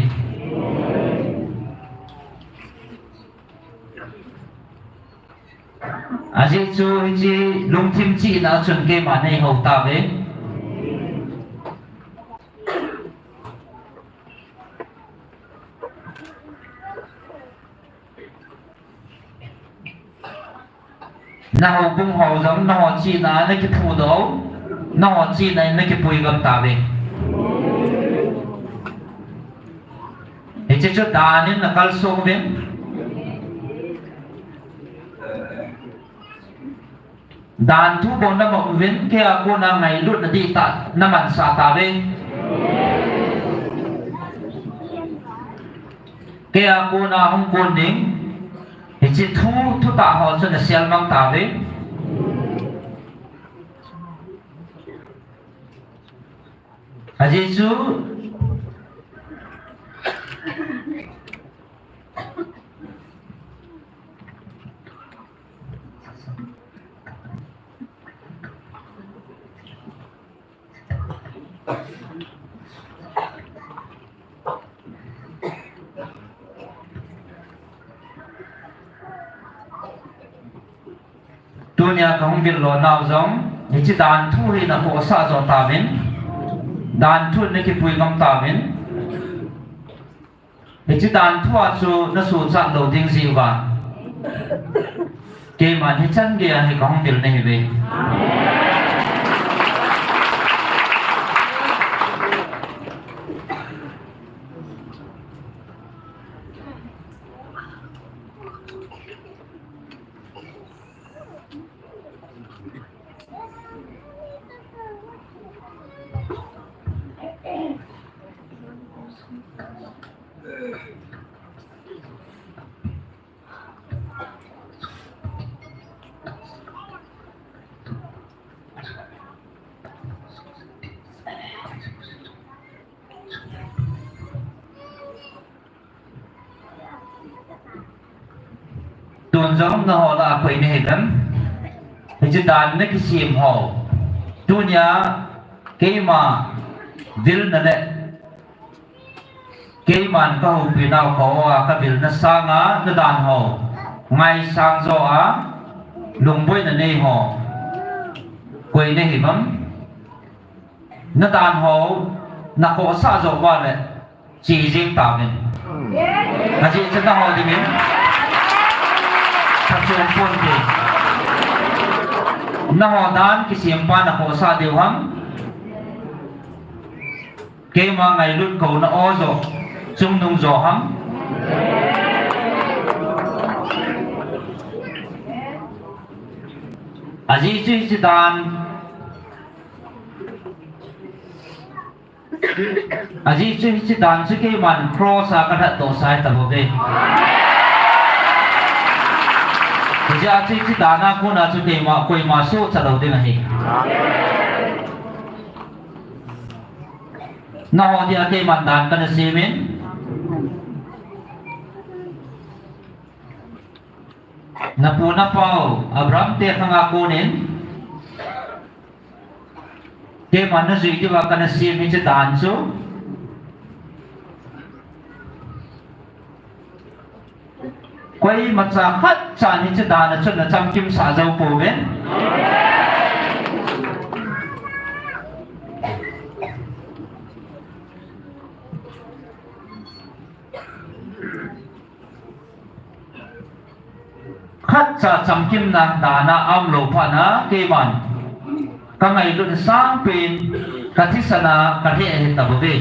Ajeh chu hiche lungthim chihna chun keima neihou tauve. Nahoubung ho jong nangho chihna a nakiphudoh u, nangho chihna in nakipui gam tauve. Hiche chu dan in nakalsong uvin, dan thu bou namang uvin, keia kona ngailutna dihtah namansah tauve. Keia kona hung kon ding hiche thu, thutah ho chu naselmang tauve. Ajeh chu Tunia kahung vil lo nau jong, hiche dan thu hi na khohsah jo tauvin, dan thu na kipui ngam tauvin. Hiche dan thu a chu na suhchat lo ding jeh uva, keiman hichan gei a hi kahung vil nahi uve. Tun jong nangho lah a koi nahi dem? Hiche dan na kisem ho, tunia keima vilna le keiman kahoupi nau kho a kavilna sanga na dan ho ngaisang jo a lungboina nei ho koi nahi vem? Na dan ho na khohsah jo uva le, che jeng tauvin. Ajeh chu nangho dingin phatchom ponte. Nangho dan kisempa na khohsah diu ham? Keima ngailut kouna o jo, chungnung jo ham? Ajeh chu hiche dan Ajeh chu hiche dan chu keiman cross a kalhatdoh sai tabouve. Hijeh a chu hiche dan a kona chu keima, koima suhchat lou ding ahi. Nangho dia keiman dan kana semin, napu napau Abraham te khanga konin keiman najui diuva kana sem hiche dan chu, koimacha khatchan hiche dan a chun na chamkimsah jou pouve. Khatcha chamkimna dan a aumlou phat a keiman kangailut sangpen kathisan a kalheh ahi tabouve.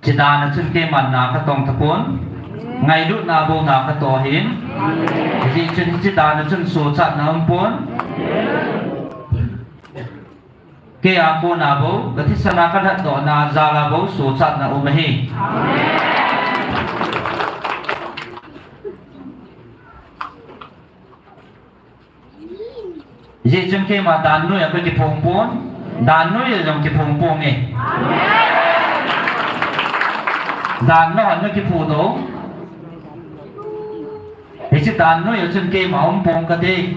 Hiche dan a chun keiman na katong tapon, ngailutna bou na katoh ahin. Hijeh chun hiche dan a chun sochatna umpon. Kei a kona bou, kathisan a kalhatdohna jal a bou sochatna um ahi. Hijeh chun keima dan noi a kakiphong pon, dan noi a jong kiphong ponge. Dan nahon nakiphudoh u. Hiche dan noi a chun keima um pong kate.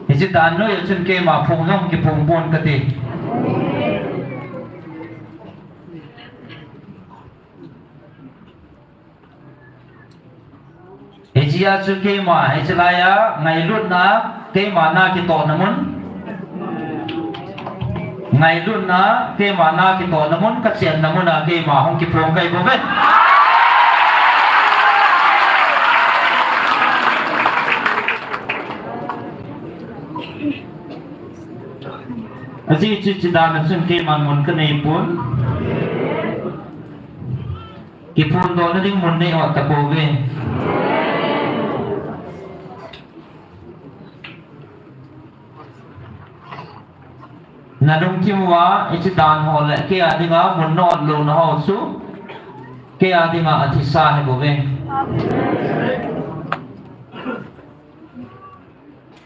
Hiche dan noi a chun keima phong jong kiphong pon kate. Hichea chu keima, hiche laiya ngailutna, keima na kitohna mun. Ngailutna, keima na kitohna mun, kachenna mun a keima hung kiphong kahi bouve. Ajeh chu hiche dan a chun keiman mun kanei pon. Kiphondoh na ding mun nei ot tapouve. Na lungthim uva, hiche dan ho le, kei a dinga mun na ot louna ho chu, kei a dinga athisa ahi bouve.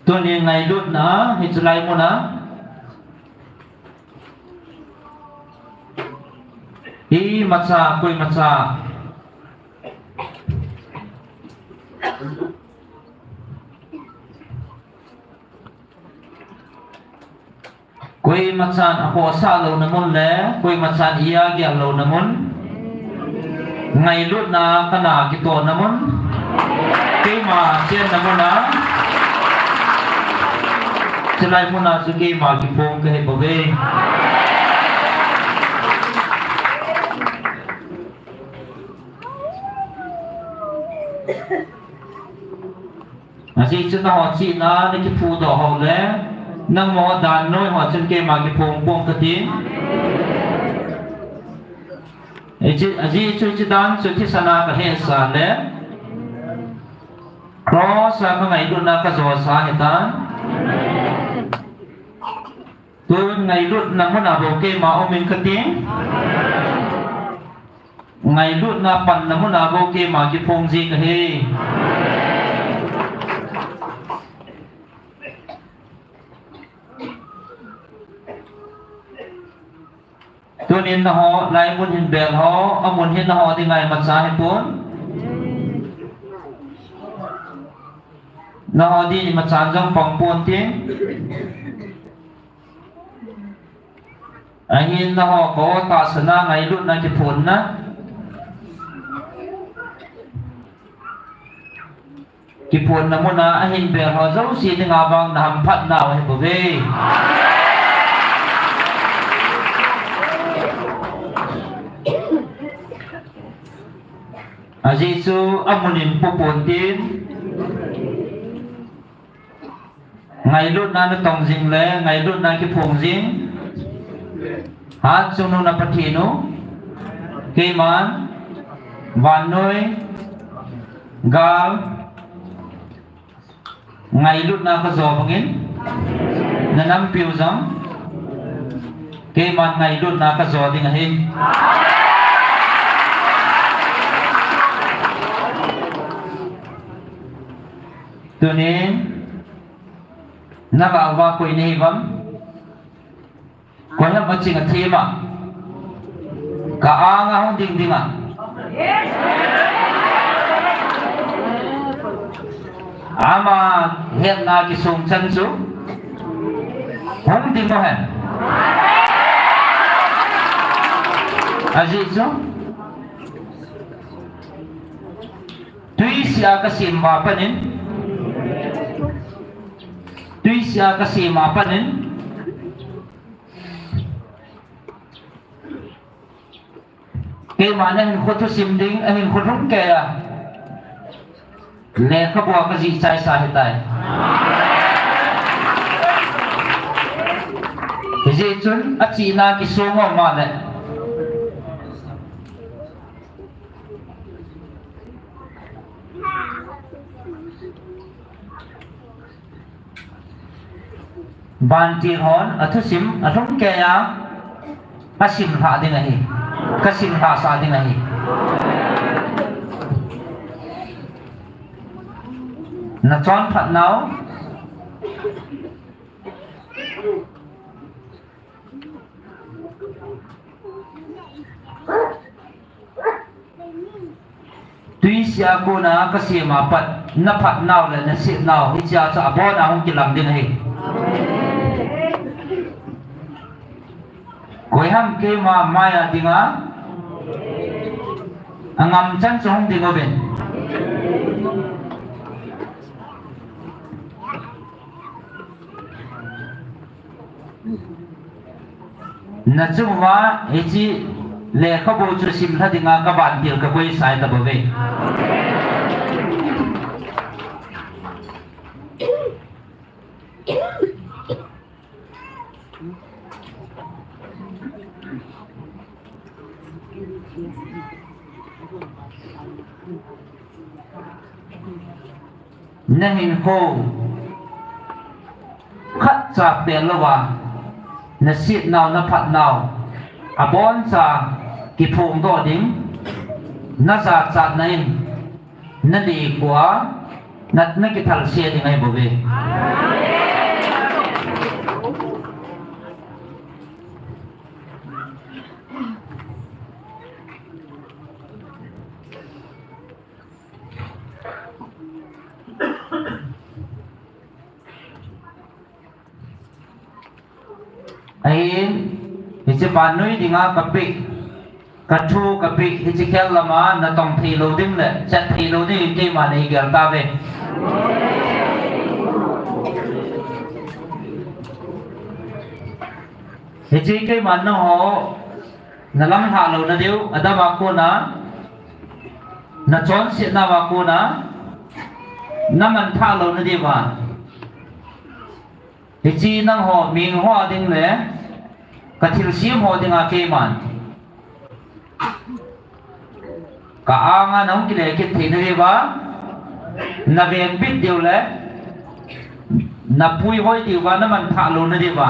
Tuni ngailutna, hiche lai mun a, imacha, koimacha, koimachan akhohsah louna mun le, koimachan iya gel louna mun, ngailutna kana kitohna mun, keima chenna mun a, chulai mun a chu keima kiphong kahi bouve. Ajeh chu nangho chihna na kiphudoh ho le, nangho dan noi ho chun keima kiphong pong kati. Ajeh, ajeh chu hiche dan chu thisan a kahesa le, cross a kangailutna kajosa ahitan. Tun ngailutna mun a bou keima um inge kati. Ngailutna panna mun a bou keima kiphong ji kahi. Tunin nangho, lai mun hin bel ho, amun hin nangho dinga imacha hipon. Nangho din imacha jong pang ponte. Ahin nangho kho tahsana ngailutna kiphonna. Kiphonna mun a ahin bel ho jouse dinga vang nahamphat nau ahi bouve. Ajeh chu amun in pu ponte. Ngailutna natong jing le, ngailutna kiphong jing. Hatchungnung na Pathen u, keiman, vannoi, gal, ngailutna kajo bangin, nanampiu jong, keiman ngailutna kajo ding ahi. Tunin, nagah uva koi nahi uvam? Koi ham aching athem a? Ka anga hung ding ding a. Ama hetna kisong chan chu. Hung ding mo hen. Ajeh chu. Tui sia kasem ma panin. Tui sia kasem ma panin. Keiman ahinkho thusim ding, ahinkho lhung keiya. Lekhabu a kajih chaisa ahitai. Hijeh chun achihna kisong um a le. Vantil hon athusim alhung keiya, asim lha ding ahi, kasim lhasah ding ahi. Nachonphat nau. Tui sia kona kasem a pat, naphat nau le nasem nau, hichea chu abon a hung kilang ding ahi. Koi ham keima maiya dinga, angam chan chu hung ding uvin. Nachung uva, hiche lekhabu chu simlha dinga kavantil kakoi sai tabouve. Na hinkho khat cha peh louva, na siet nau, na phat nau, abon cha kiphong doh ding, na jachat na in, na lekua, na, na kithal se ding ahi bouve. Ahin, hiche vannoi dinga kapeh, kathu kapeh, hiche khel lama natong thei lou ding le, chat thei lou ding in keiman nei gel tauve. Hiche keiman nangho, na lamlhah louna diu, Adam a kona, na chonsetna a kona, na manthah louna diuva. Hiche nangho, mihing ho a ding le, ka thilsem ho dinga keiman. Ka anga nahung kile kit theina diuva, na vengbit diu le, na puihoi diuva, na manthah louna diuva.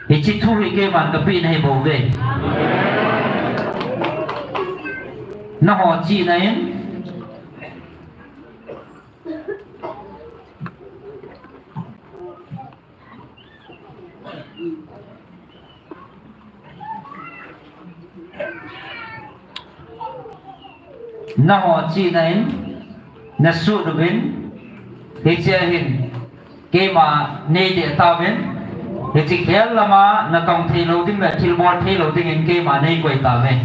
Hiche thu hi keiman kapeh nahi bouve. Nangho chihna in. Nangho chihna in, na sut uvin, hiche a hin, keima nei deh tauvin, hiche khel lama natong thei lou ding le thilbol thei lou dingin keima nei koi tauve.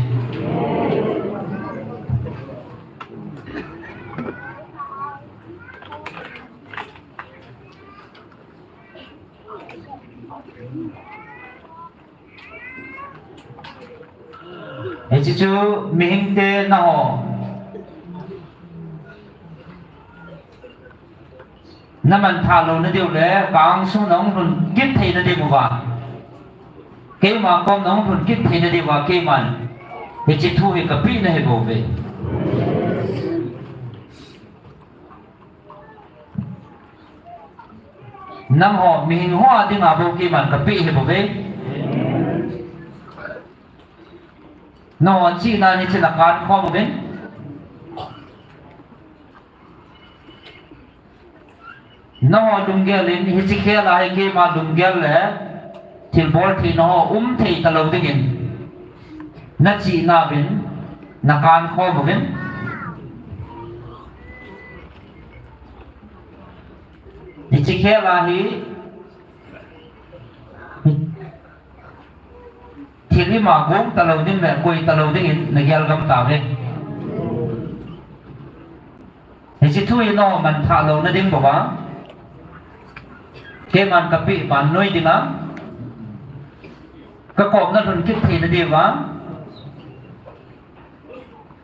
Hiche chu mihingte nangho, na manthah louna diu le, ka angsung nahung lhun kit theina diuva. Keima kom nahung lhun kit theina diuva, keiman. Hiche thu hi kapeh nahi bouve. Nangho, mihing ho a dinga bou keiman kapeh ahi bouve. Nangho chihna in hiche nakan khom uvin. Nangho lunggel in hiche khel a hi keima lunggel le thilbol theina ho um thei talou dingin. Na chihna uvin, nakan khom uvin. Hiche khel a hi, thil ima gong talou ding le, koi talou dingin, na gel gam tauve. Hiche thu hi nangho manthah louna ding bouva. Keiman kapeh vannoi dinga. Ka kom nalhun kit theina diuva.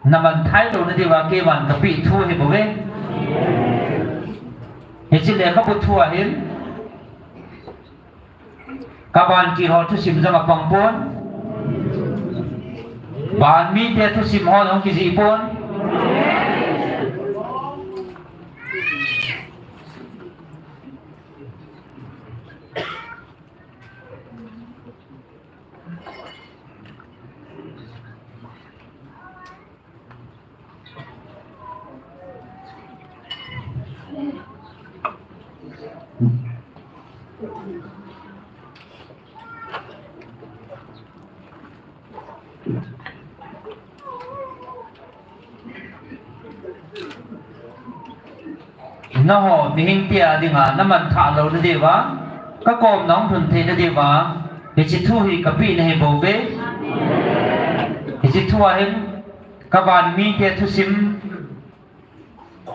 Na manthah louna diuva keiman kapeh thu ahi bouve. Hiche lekhabu thu a hin. Ka van kit ho thusim jong apang pon. Van mite thusim ho jong kijih pon. Nangho, mihing tia dinga, na manthah louna diuva, ka kom nahung lhun theina diuva, hiche thu hi kapeh nahi bouve. Hiche thu a hin, ka van mite thusim,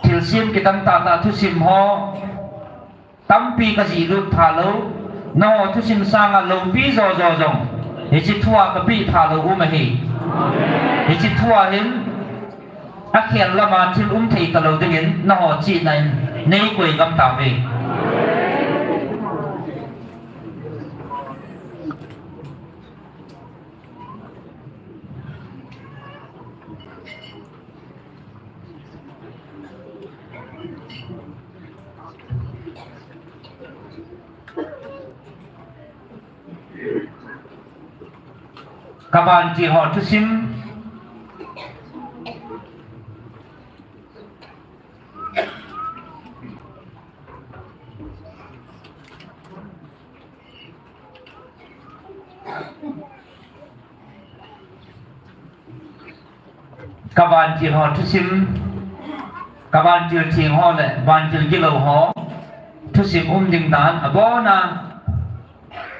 thilsem kitang tahtah thusim ho, tampi kajih lut tha lou, nangho thusim sanga loupi jojo jong, hiche thu a kapeh tha lou um ahi. Hiche thu a hin, akhel lama thil um thei talou dingin, nangho chihna in, nei koi gam tauve. Kavantil ho thusim. Kavantil ho thusim, kavantil theng ho le vantil gilou ho thusim um ding dan abona,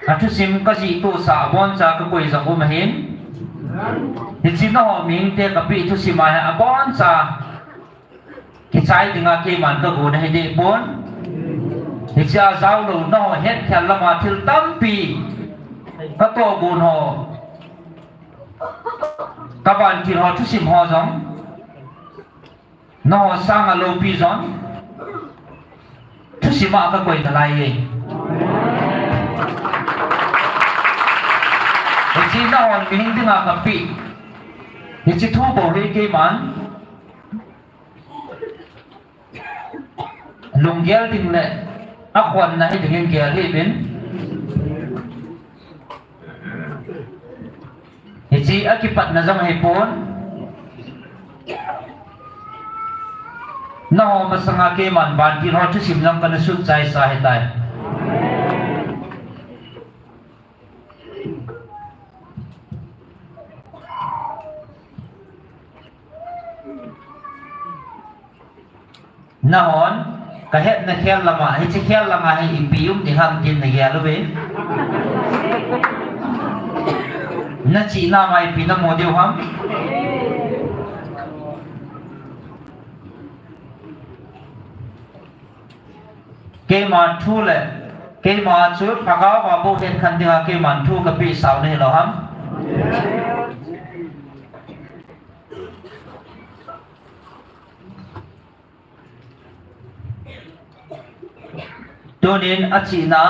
athusim kajih tohsa aboncha kakoi jong um ahin. Hiche nangho mihingte kapeh thusim a hi aboncha kichai dinga keiman kagon ahi dehpon. Hichea jaolou nangho hetkhel lama thil tampi katohgon ho, kavantil ho thusim ho jong nangho sanga loupi jong thusim a kakoi nalai e. Hiche nangho mihing dinga kapeh hiche thu bou hi keiman lunggel ding le akhonna hi dingin gel hih uvin. Hiche akipatna jong ahipon, nangho masanga keiman vantil ho thusim jong kana sut chaisa ahitai. Nanghon kahetna khel lama, hiche khel langa hi ipi um ding ham tin nagel uve. Nachihna ma ipi namu diu ham? Keima thu le, keima chu lhagaova bou hetkhen dinga keiman thu kapeh sao nahilou ham? Tunin achihna,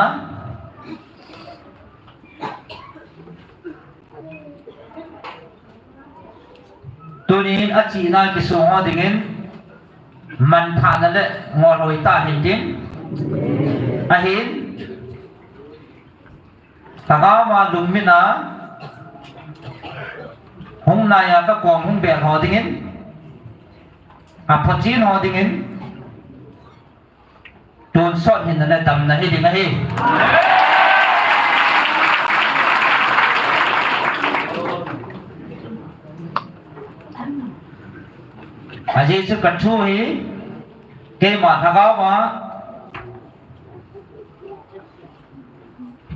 tunin achihna kisong ho dingin manthahna le ngolhoi tah hintin, ahin lhagaova lungmina hung naiya kakom hung bel ho dingin, aphochen ho dingin tonsot hinna le damna hiding ahi. Ajeh chu kathu hi keima lhagaova,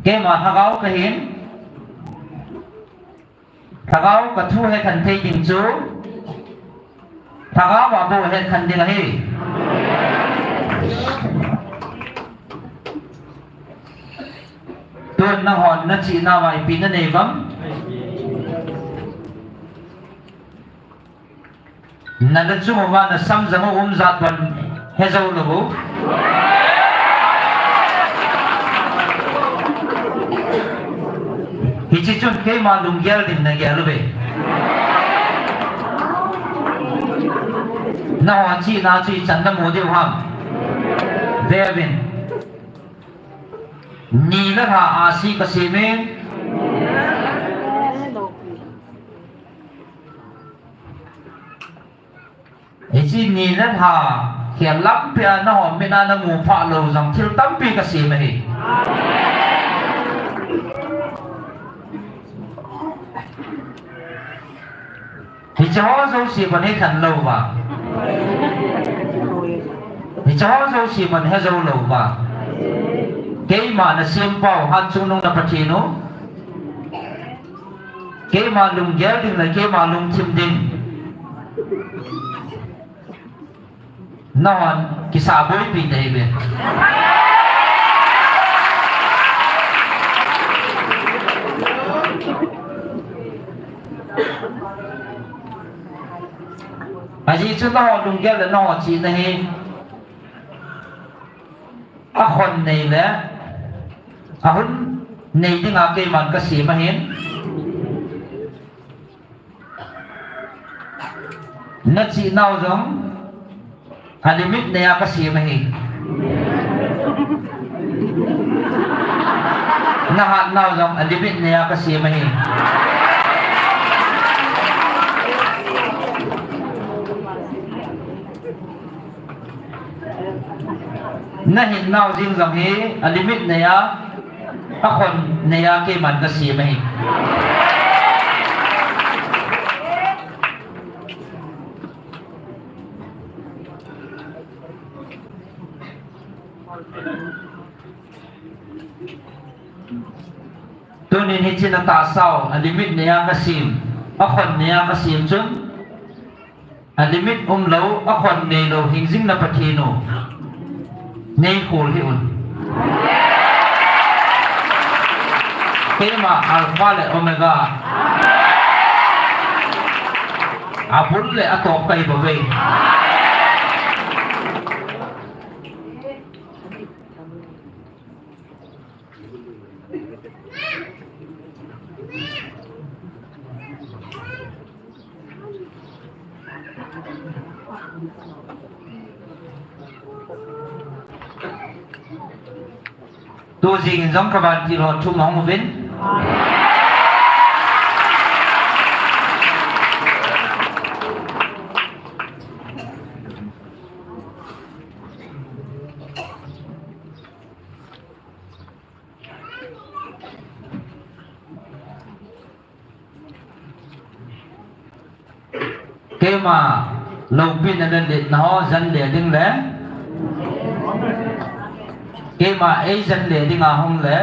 keima lhagao kahin, lhagao kathu hetkhen thei ding chu lhagaova bou hetkhen ding ahi. Tun nanghon nachihnauva ipi nanei uvem? Nala chung uva nasam jang u um jat bon hejou lou u. Hiche chun keima lunggel ding nagel uve. Nangho chihna chu ichan namu diu ham? Veuvin. Ni le lha ahsi kasem e. Hiche ni le lha khel lampia nangho mitna namu phah lou jong thil tampi kasem ahi. Hiche ho jouse bon hekhen louva, hiche ho jouse bon hejou louva, keima nasempau Hatchungnung na Pathen u, keima lunggel ding le keima lungthim ding nahon kisah boipi tahih uve. Ajeh chu nangho lunggel le nangho chihna hi akhon nei le ahun nei dinga keiman kasem ahin. Nachihnau jong a limit neiya kasem ahi. Nahatnau jong a limit neiya kasem ahi. Nahin nau jing jong hi a limit nei a, a khon nei a keiman kasem ahi. Tunin hiche natahsau a limit nei a kasem, a khon nei a kasem chun, a limit umlou, a khon neilou hingjing na Pathen u neikhol hih un. Keima Alpha le Omega, abul le atop kahi bouve. Tujing in jong kavantil ho thum ahung uvin. Keima loupina le letna ho jen le ding le, keima eijen le dinga hung le,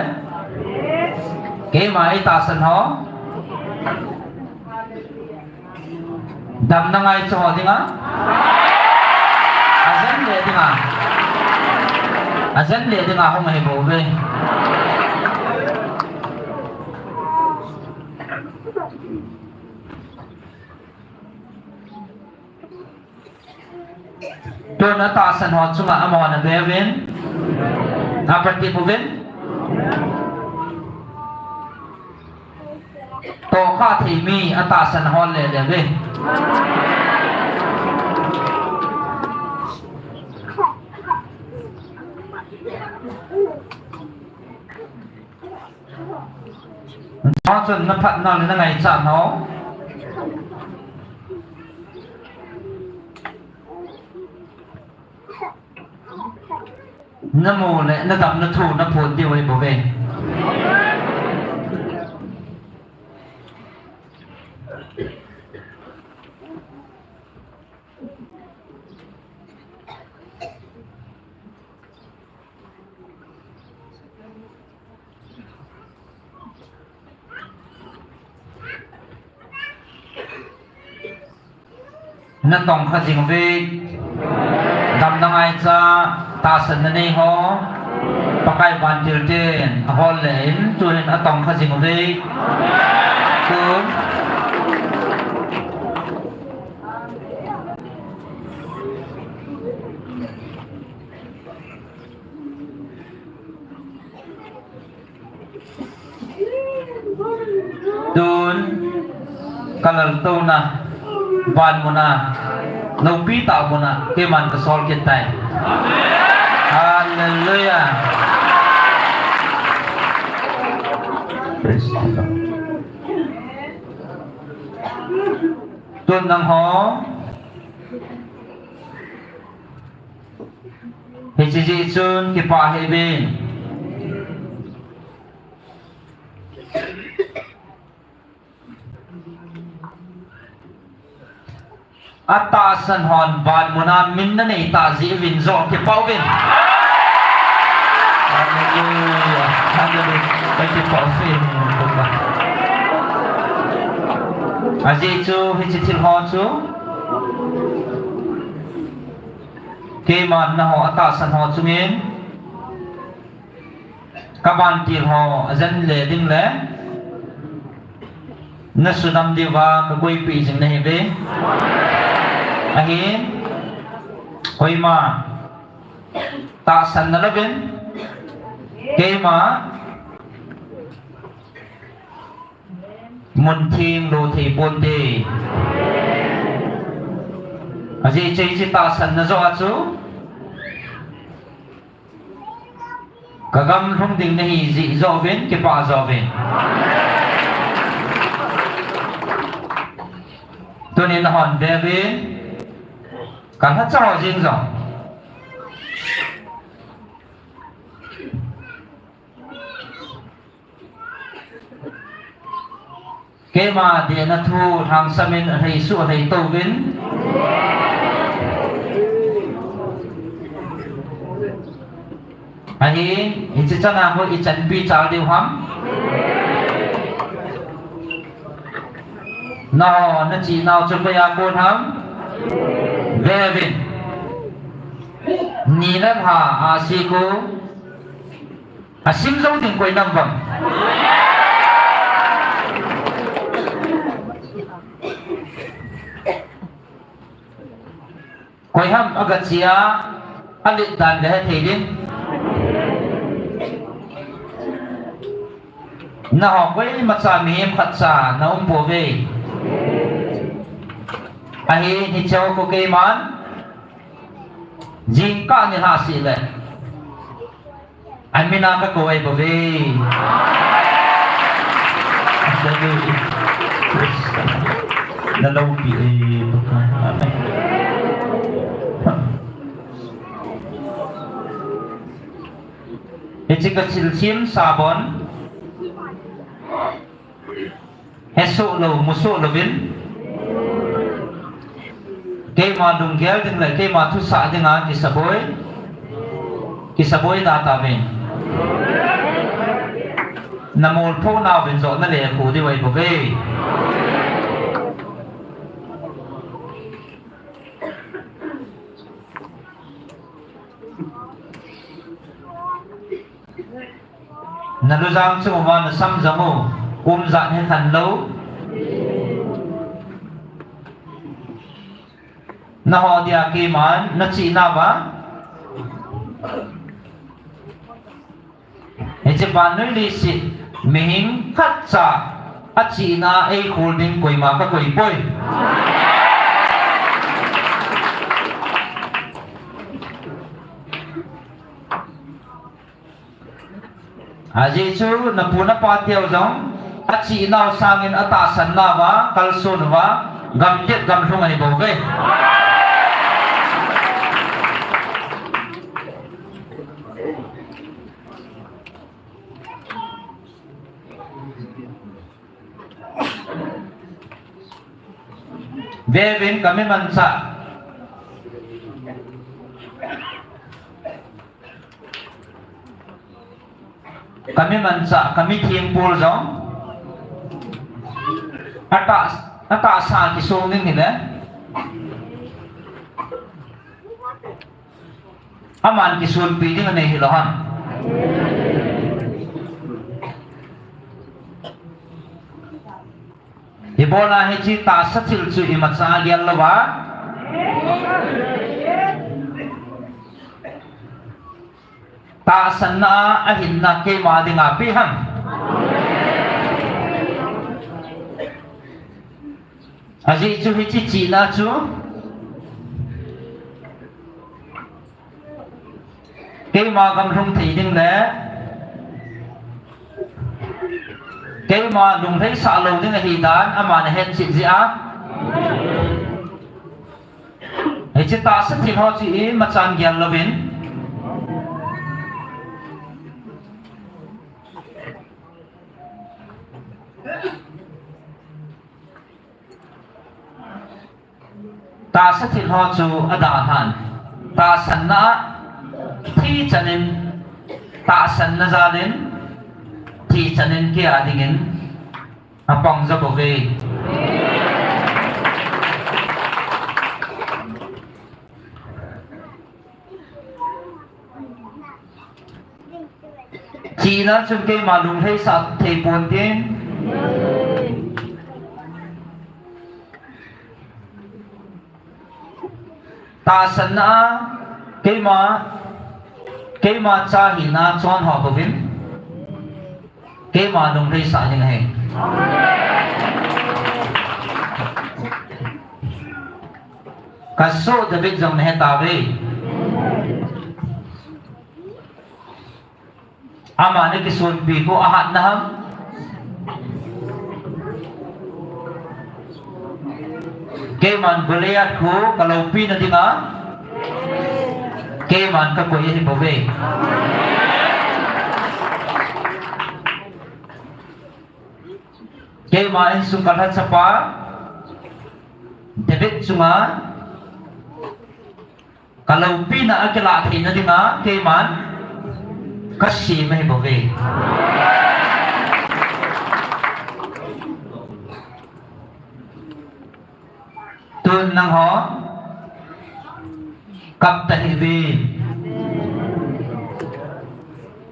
keima eitahsan ho damna ngaicha ho dinga, ajen le dinga, ajen le dinga hung ahi bouve. Tun atahsan ho chunga amahon abeuvin, apatep uvin. Tohkhah thei mi atahsan ho le le uve. Chun naphatnau le nangaichatnau, namu le nadamna thu naphon diu ahi bouve. Natongkha jing uve, damna ngaicha, tahsanna nei ho, Pakai vantil ten ahol le in, tuhin atongkha jing uve. Tun Tun, kalaltouna, van muna, loupi tah muna, keiman kasol kit tai. Hallelujah. Praise the Lord. Tun nangho, hiche jeh chun kipah hih uvin. Atahsan hon van muna min nanei tah jeh uvin joh kipah uvin. Hallelujah. Hallelujah. Kakipah uvin. Ajeh chu hiche thil ho chu keiman nangho atahsan ho chungin kavantil ho ajen le ding le, nasudam diuva kakoipeh jing nahiuve. Ahin, koima tahsan nalouvin, keima mun theng lo thei ponte. Ajeh chu hiche tahsanna joh a chu kagam lhung ding nahi jeh joh uvin, kipah joh uvin. Tunin nahon veuvin, kalhacha ho jeng jong Keima dehna thu lhangsamin alhaisu alhai touvin. Ahin, hiche chana ho ichanpi chal diu ham? Nangho nachihnau chu koiya kon ham? Vevin. Ni le lha ahsi khu. Asim jou ding koi nam vang. Koi ham agachia, alet dan gahethei ding. Nangho koimacha mihem khatcha naum pouve. Ahin hiche ho khu keiman jingkah nilhah seh le. Amina kakou ahi bouve. Naloupi e. Amen. Hiche kachilchem sabon. Hesoh lou, musoh louvin. Keima lunggel ding le keima thusah dinga kisaboi. Kisaboi da tauvin. Namolphoh nauvin joh nalekhu diu ahi bouve. Nalujang chu uma nasam jong u, umjat hekhan lou. Nangho dia keiman nachihnauva. Hiche vannoi leiset mihing khatcha achihna eikhol ding koima kakoipoi. Ajeh chu napu napateu jong achihnau sangin atahsannauva kalson uva gamtet gamlhung ahi bouve. Vevin kami manchah. Kami manchah, kami thempol jong. Atah, atahsa kisong ding hile. Aman kisonpi ding anei hilou ham? Ibola hiche tahsa thil chu imacha gel louva. Tahsanna ahinna keima dinga pe ham? Ajeh chu hiche chihna chu keima gamlhung thei ding le keima lunglhaisah lou ding ahi dan aman ahetchet jeh a. Hiche tahsa thil ho chu imachan gel louvin. Tahsa thil ho chu adalhan. Tahsanna a thi chanin, tahsanna jalin, thi chanin kei a dingin apang jo bouve. Chihna chun keima lunglhaisah thei ponte. Tahsanna a keima, keima cha hina chon ho bouvin. Keima lunglhaisah ding ahi. Kasoh David jong nahe tauve. Ama nakisonpi khu ahatna ham? Keiman Goliath khu kaloupina dinga keiman kakoi ahi bouve. Keima insung kalhachapa David chunga kaloupina akilah theina dinga keiman kasem ahi bouve. Tun nangho kap tahih uvin.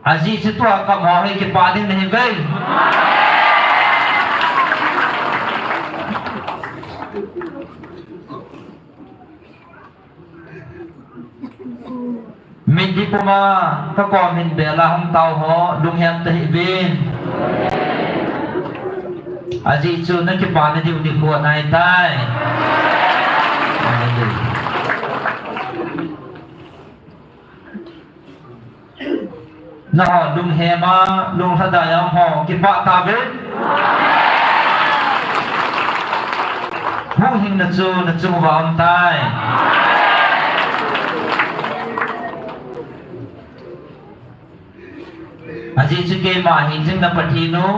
Ajeh chu tua kap ho hi kipah ding nahiuve. Mitlhi puma kakom hin bela hung tao ho, lunghem tahih uvin. Ajeh chu nakipana diu nikho anaitai. Nangho lunghema, lunglhadaiya ho kipah tauve. Huhhingna chu nachung uva aumtai. Ajeh chu keima hingjing na Pathen u,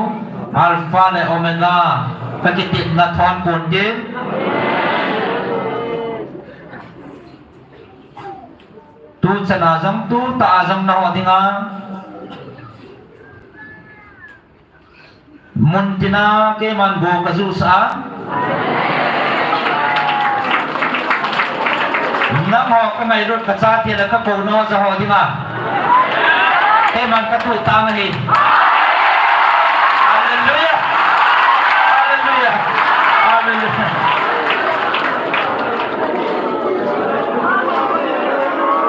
Alpha le Omega, kakitepna thon ponte. Tuchan a jong, tutah a jong nangho dinga muntin a keiman go kajuhsah a, nangho kangailut kachate le kakou nao jaho dinga keiman katuh tang ahi. Hallelujah! Hallelujah! Hallelujah!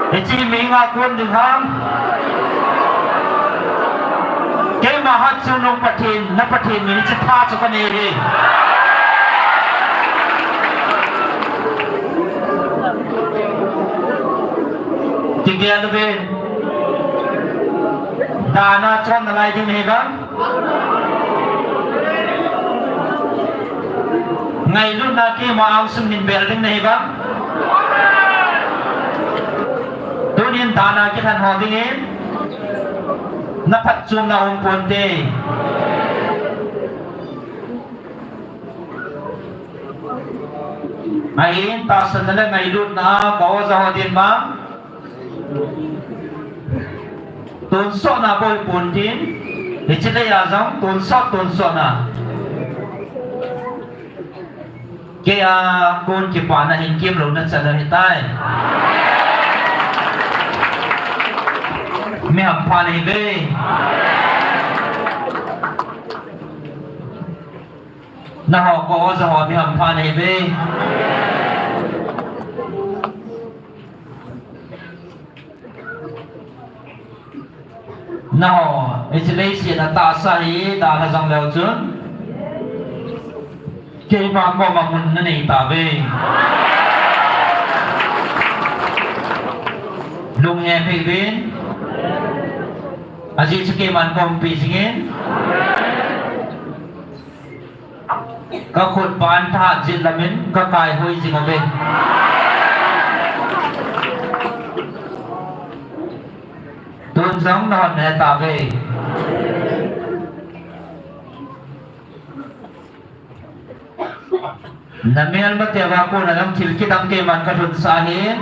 Hiche mi nga kon ding ham? Keima hatchungnung Pathen, na Pathen min hiche tha chu kanei e. Kigel uve. Dan a chonna lai ding nahi vang. Ngailutna keima angsung hin bel ding nahi vang. Tunin dan a kilhen ho dingin na phatchomna um ponte. Ahin tahsanna le ngailutna a ka-o jaho din ma tonsotna boi pontin, hiche laiya jong tonsot, tonsotna. Keia kon kipana hin kimlouna chan ahitai. Mi hampha nahiuve. Nangho ka-o jaho mi hampha nahiuve. Nangho, hiche leiset a tahsa hi dalha jong leu chun keima koma mun nanei tauve. Lunghem hih uvin. Ajeh chu keiman kaumpi jingin. Kakhut pan thahat jin lamin kakaihoi jing uve. Tun jong nahon nahe tauve. Namelmateuva kona jong thil kidang keiman kalhunsah ahi.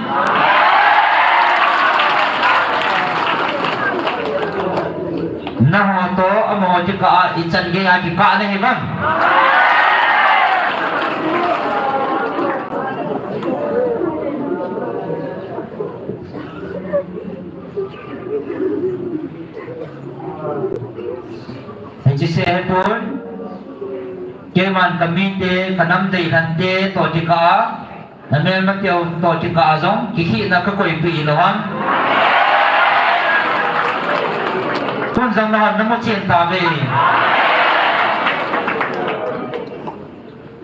Nangho toh amaho kikah a ichan geiya kikah nahi vang. Hiche se hipon, keiman kamite, kanam deilhante toh kikah a, namelmateu toh kikah a jong kikhehna kakoipeh lou ham? Tun jong nahon namu chen tauve.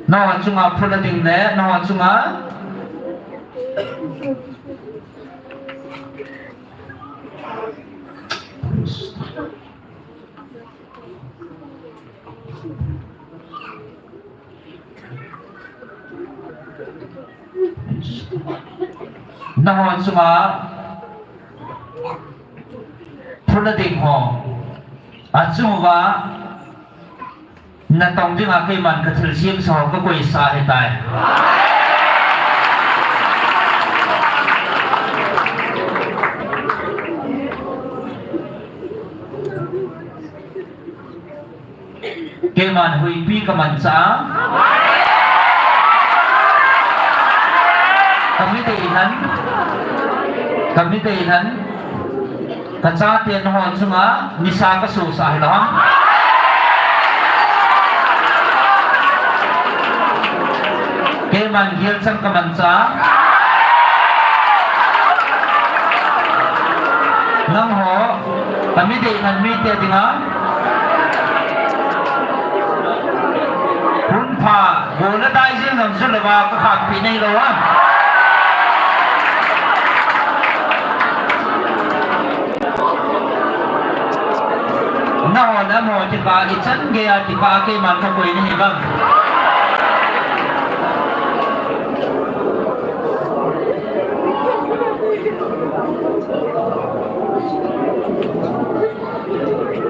Nangho chunga phula ding le nangho chunga nangho chunga phula ding ho, achunguva Natong dinga keiman kathilsem sa ho kakoisa ahitai. Keiman huipi kamanchah a, kami deihen, kami deihen, kachate nangho chunga nisa kasosah hilou ham? Keiman gelchang kamanchah a, nangho kami deihen mite dinga hunpha, gol le dai jeng jong chu louva kakhanpi nahi lou ham? Nangho le amaho kikah a ichan geiya kikah a keiman kakoi nahi vang.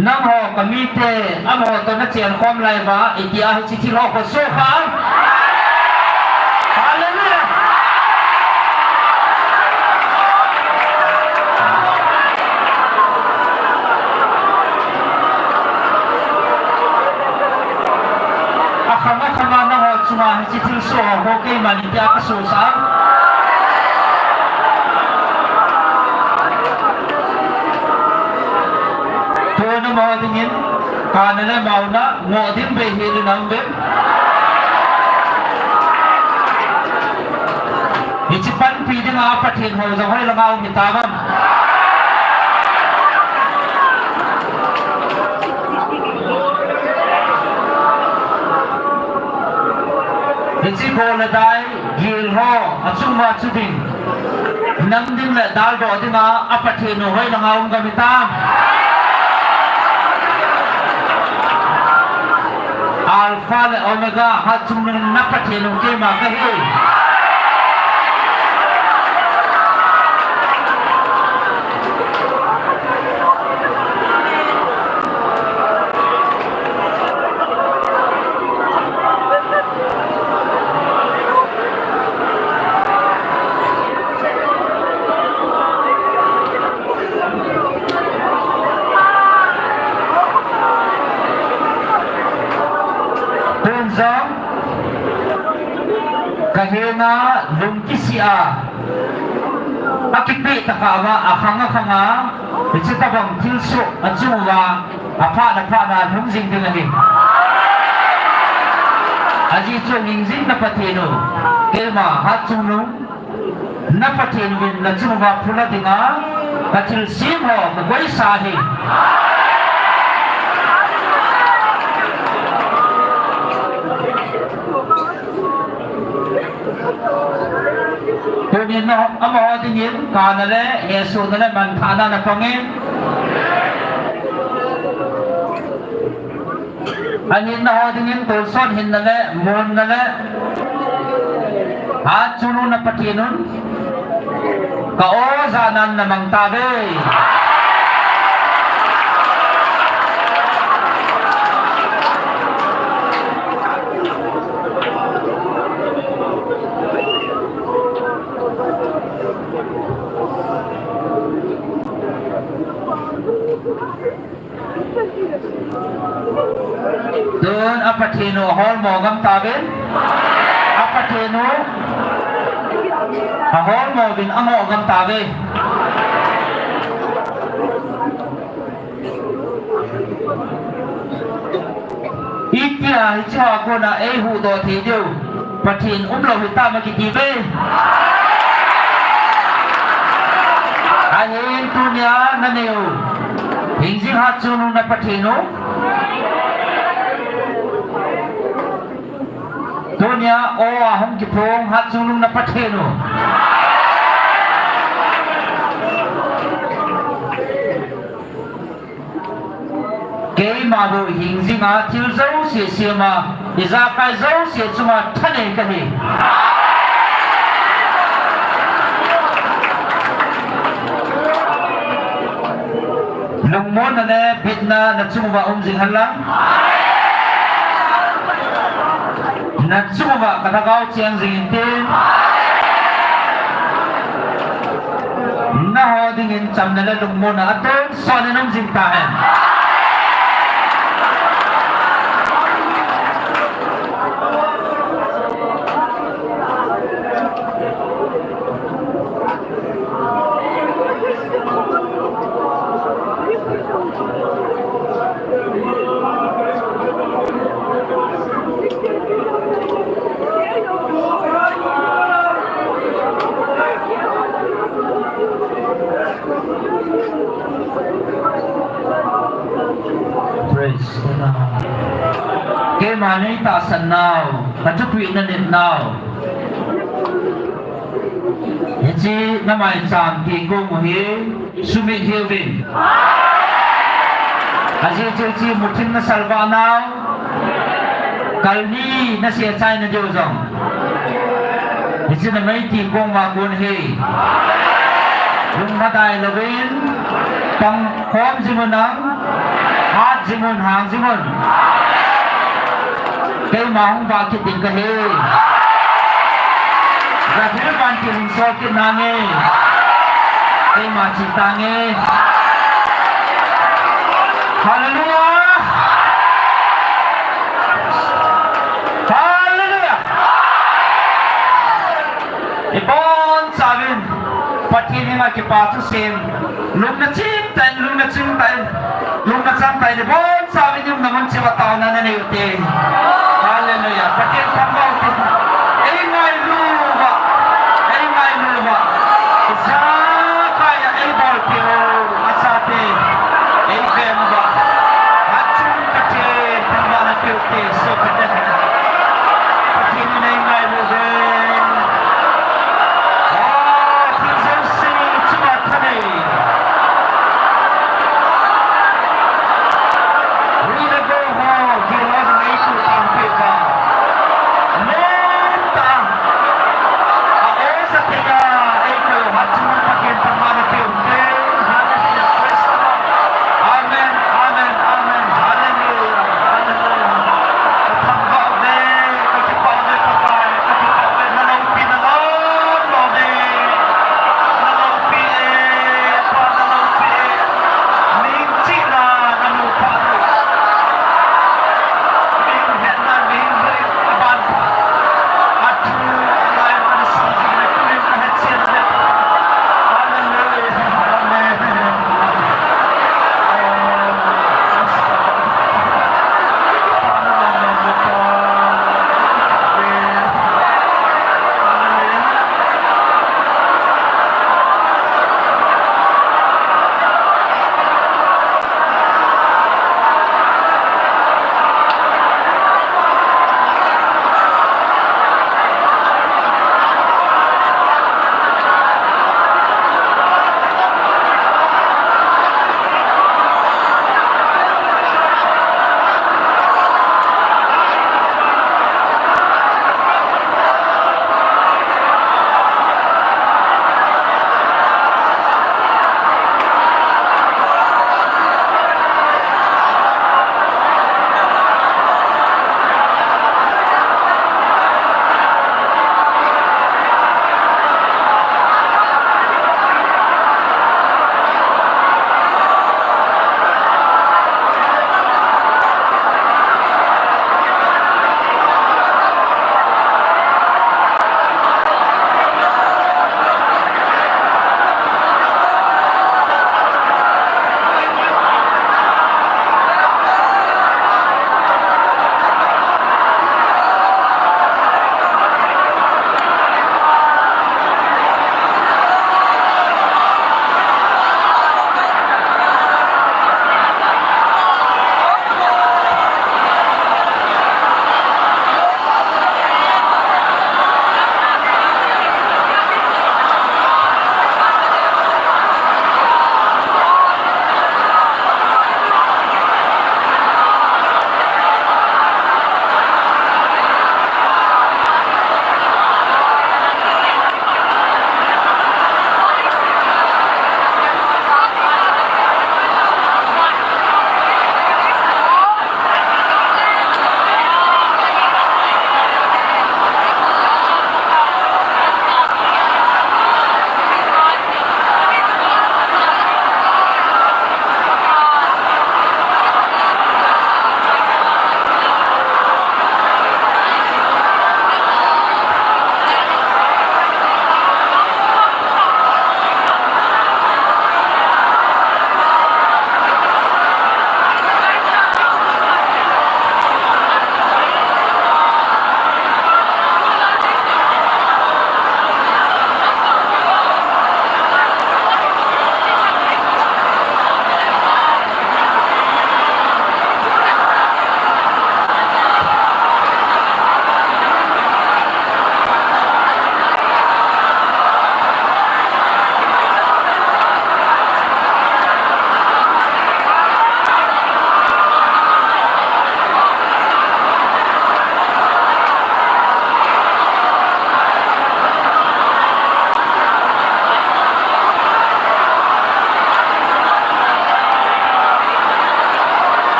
Nangho kamite, amaho toh nachenkhom lai uva, itia hiche thil ho khosoh kha. Hallelujah. Akhang akhang a nangho chunga hiche thilsoh ho keiman itia kasosah a, tun amaho dingin kana le mauna ngoh ding bei hel in aum uvin. Hiche panpi dinga Pathen hou jong hoilanga um hitauvam? Hiche gol le dai, gel ho, achunguva chu ding, nam ding le daldoh dinga Pathen u hoilanga um gam hitam? Alpha le Omega, hatchungnung na Pathen u keima kahi. Tun jong kahenga lungkisih a, akipeh tah a, akhang akhang a, hiche tobang thilsoh achunguva aphat aphat a lhung jing ding ahi. Ajeh chu hingjing na Pathen u, keima hatchungnung na Pathen uvin nachunguva phula dinga kathilsem ho kakoisa ahi. Tunin amaho dingin kana le hesohna le manthahna napang e. Ahinna ho dingin tolson hinna le munna le hatchungnung na Pathen un ka-o jahnan namang tauve. Tun a Pathen u aholmo gam tauvin, a Pathen u aholmo uvin angoh gam tauve. Itia hiche a kona eihuhdoh thei diu Pathen umlou hitam akiti uve. Ahin tunia nanei u hingjing hatchungnung na Pathen u, tunia o a hung kiphong hatchungnung na Pathen u, keima bou hingjinga thil jouse sema, ijakai jouse chunga thanei kahi. Lungmonna le bitna nachunguva um jing hen lang. Nachung uva kalhagao cheng jing intin. Naho dingin chamna le lungmonna atonsot in um jing tahen. Praise the Lord. Keima nei tahsan nau, ka thupina nei nau. Hiche namai cham ti kong u hi sumit hiuvin. Ajeh chu hiche muthim na salvah nau. Kal ni na seh chai na diu jong. Hiche namai ti kong ma kon hi. Lung madai louvin. Pang khom jing un nang. Hat jing un, hang jing un. Keima hung vah kit ding kahi. Gabriel Vantil hung sol kit nange. Keima chi tange. Hallelujah. Hallelujah. Ibonchauvin Pathen henga kipa thusei in, lungna ching tah in, lungna ching tah in, lungna chang tah in, ibonchauvin iumna mun cheh uva taona nanei ute. Hallelujah. Pathen thangvah ute. Eingailu uva, eingailu uva, ijakai a eibolpeh u achate, eiven uva, achung Pathen thangvahna peh ute, sopi te. Pathen in eingailu uve.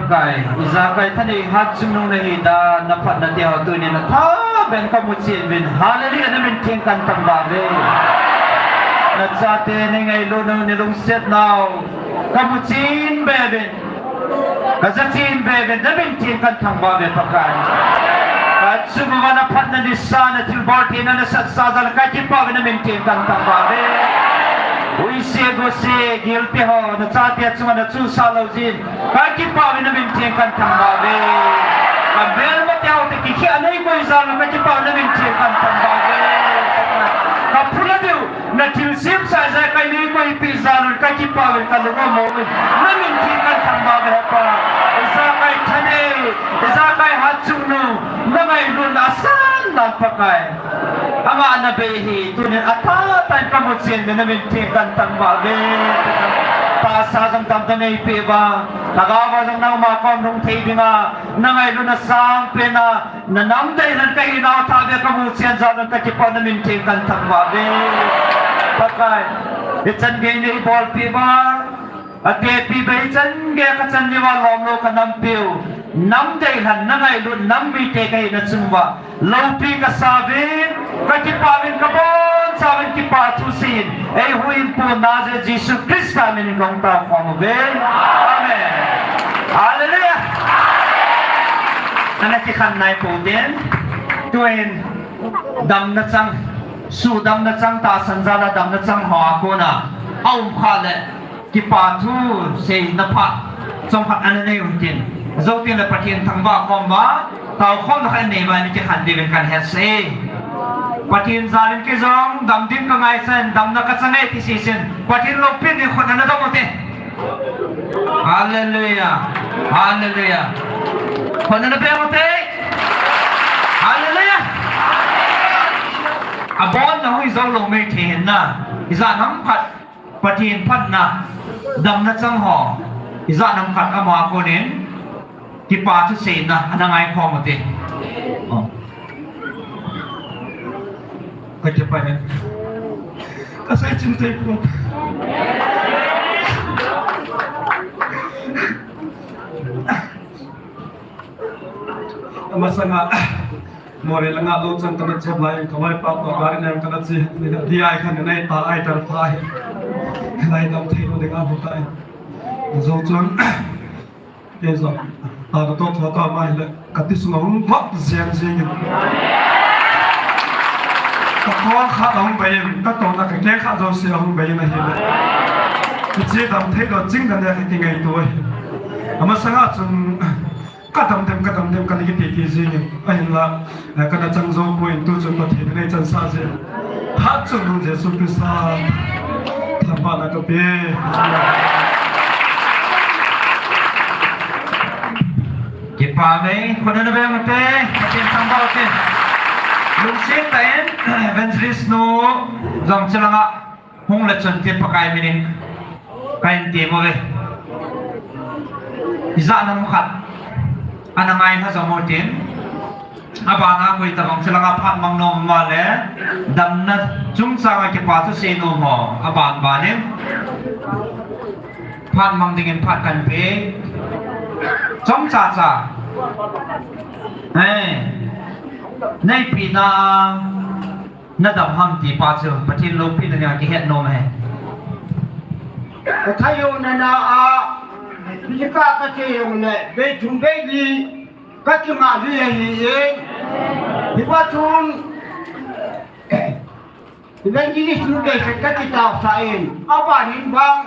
Kai, ijakai thanei hatchungnung nahi dan, naphatna teu tunin athaben kamu chen uvin. Hallelujah, namin theng kathangvah uve. Nachate neingailut nau, neilungset nau kamu chen be uvin. Kaja chen be uvin, namin theng kathangvah uve Pakai. Kachunguva naphatna nisa, nathilbol theina nasatsa jal kakipah uve, namin theng kathangvah uve. Uise, gose, gilpi ho, nachate chunga nachusa lou jin. Kakipah uve, namin theng kathangvah uve. Kamelma teu te kikhel a neikoi jal un kakipah uve, namin theng kathangvah uve. Kaphula diu, nathilsem sa jal a neikoi pi jal un kakipah uve, kalung among uve. Namin theng kathangvah uve Pa. Ijakai thanei, ijakai hatchungnung, nangailutna asan dan Pakai. Ama nabei hi, tunin athatah in kamu chen uve, namin theng kathangvah uve. Tahsa jong tamtah neipeh uva, lhagao va jong nangma kom hung thei dinga, nangailutna sangpen a, nanam deilhen kahinau thabe kamu chen jal un kakipah uve, namin theng kathangvah uve. Pakai, hichan gei neibolpeh uva, atepi bei chan gei kachan uva lomlou kanampiu. Nam deilhen nangailut nam mite kahina chunguva loupi kasa uvin, kakipah uvin, kabonchauvin, kipathu seiyin, eihuhhingpu Nazareth Jesu Christa minin kahung taokhom uve. Amen. Hallelujah. Ana kikhen nai pou tin, tuin damna chang, sudamna chang, tahsan jal a damna chang hoa kona aum khah le, kipathu seina phat chomkhat ana nei u hitin, jou tengle Pathen thangvah khom uva, taokhomna khat nei uva, ana kikhen diuvin kahin hetsah e. Pathen jalin kei jong damding kangaichan, damna kachang e ti seisin, Pathen loupina ding khut ana dong ute. Hallelujah. Hallelujah. Khut ana beng ute. Hallelujah. Abonna hung hi jou lou mei thei hin na. Ijat ham khat Pathen phatna, damna chang ho, ijat ham khat ama konin kipathu seina ana ngaikhom ute. Oh. Kakipah e. Kasei chim thei pon. Amasanga, Moreh langa lou chan kana chep lai, kaloipa toh gari nei kana che, D I khat nei ta, ai tar pha hi. Lai damthei lou dinga hung tai. Jou chun, kei jong, ta ka toh thua ta mai le, kati sunga hung vah jeng jeng in. Ka kong khat ahung bei in, ka tohna kakeng khat jouse ahung bei in ahile. Hiche damthei lou ching dan a kakingaito ahi. Amasanga chun, Kadam dem, kadam dem, kana kiti ti jing in, ahinla, eh, kana chang jou poi, tu chun Pathen in eichansah jeh in. Hatchungnung Jesu Christa thangvahna kape. Kipah e, khut ana beng ute, Pathen thangvah ute. Lungset tah in, Evangelist nu jong chulanga hung le chun tin Pakai minin kahin tem uve. Ijat ham khat ana ngai lha jom u tin, abana koi tabang chulanga phat mang nom um le, damna chungchanga kipathu sei nom ho, aban banin phat mang dingin phat kahin pe. Chomcha cha. Eh. Neipina Nadam ham ti pa chu Pathen loupina dinga kihet nom ahi. Ka thai u nana a, America ka che jongle, bei thum bei li ka kingah ji ahi e. Hiva chun, Evangelist nu bei khat ka kitaosah in, abanin vang,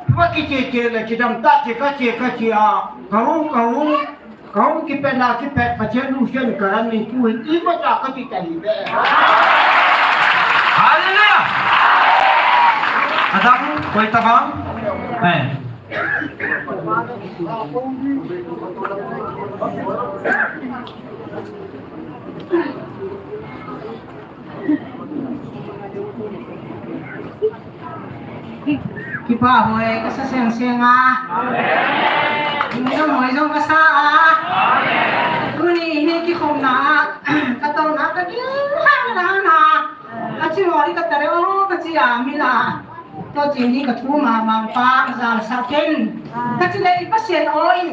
hiva kiche che le, kidam tah che, ka che, ka che a, ka hung, ka hung. Kahung kipet na kipet Pathen lungset in karan in tuhin imacha kati tahi ve. Hallelujah! Adang koi tabang? Eh. Kipah hoi kasa seng seng a. Amen. Hoi jong kasa a. Amen. Tuni hi kikhopna a, katouna kagil hah na na. Achi hoi katare o kachi a mi la. Toh chin hi kathu ma mang pa jal sa ken. Kachi le i Pathen o in.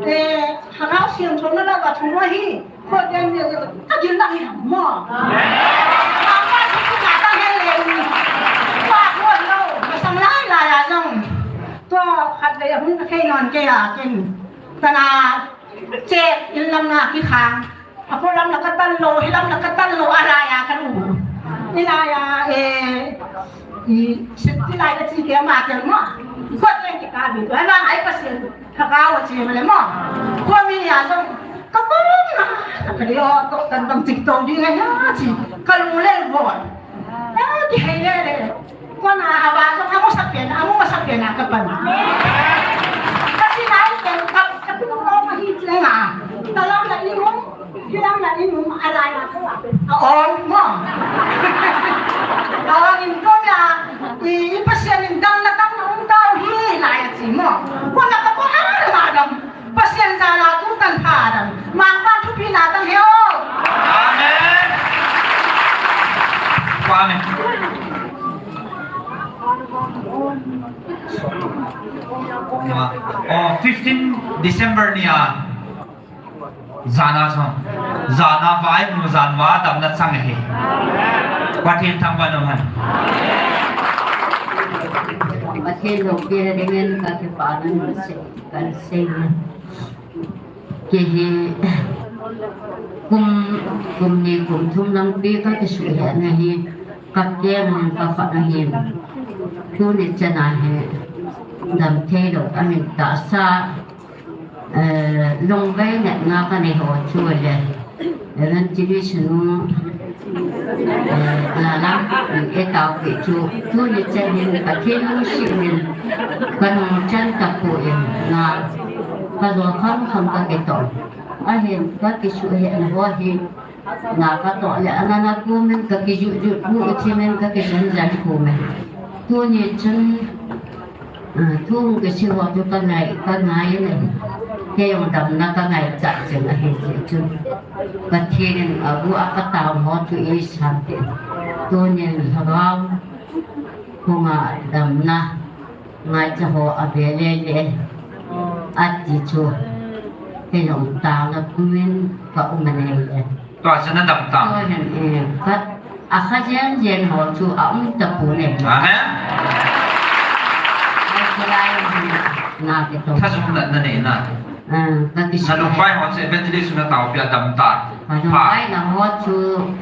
Eh, Lhagao Siangthou na la ka thum ahi. Ko den ni ka gil na ni mo. Ka pa thu ka ta he le ni. Wa ko lo, masang lai lai a jong. Tua khat le hun ka thei non ke a ken. Kana che in lam na ki khang. Apo lam na ka tan lo, hi lam na ka tan lo, a lai a ka lu. I lai a, eh, i sit ti lai ka chi ke ma ke mo. Ko den ke ka bi. Ana ai pa sien. Lhagao a chi ma le mo. Ko mi ni a jong ka ko na, ka le o, to kan bang tik to ding a ya chi. Ka lu le vo. Ya ki hei le le. Ko na a ba jong a mo sa pen, a mo sa pen a ka pan. Ka si nai pen ka, ka pu lo ma hi le nga. Ta lo na i mo, hi lam na i mo a lai na ko a pen. A o mo. A o in ko ya, i, i pa sian in dam na dam na um tau hi lai a chi mo. Ko na ka ko a ma dam. Pasian jana tu tan pha dam. Mangpa thupina tang he o. Amen. Amen. Oh, fifteen December ni a. Jana so. Jana vai mu jan va dam na chang he. Pathen thangvah in um hen. Pathen loupi dingin ka kipana nung se kan se. Kei hi kum, kum ni kum thum lang pi ka kisuh he na hi, ka kem ka kha na hi. Tuni chan a hi dam thei lou a min tahsa, eh, lungvai natna ka nei ho chu le. Evangelist nu, eh, Lalam, eh, tao pe chu, tuni chan hin Pathen lungset in, ka nung chan tapon, na, ka jo kham kham ka kitoh. Ahin, ka kisuh he na ho hi, na ka toh le, ana na ku min ka kiju ju, ku ichi min ka kijan jan ku min. Tuni chun, Ah, thu hung kisei ho chu ka ngai, ka ngai in ahi. Kei jong damna ka ngaichat jing ahi jeh chun. Pathen in agu a ka tao ho chu eisan tin. Tunin Lhagao hung a damna ngaicha ho ave lele ati chu. Kei jong tao na kumin ka um anei e. Tua chu na dam ta. Tua hin, eh, ka, a kha jen jen ho chu a um tapon e. Amen. Ai, kholai hin na kitoh. Thajung natna nei na. Ah, ka kisuh. Na lungvai ho chu evangelist na taopi a dam ta. Ka lungvai na ho chu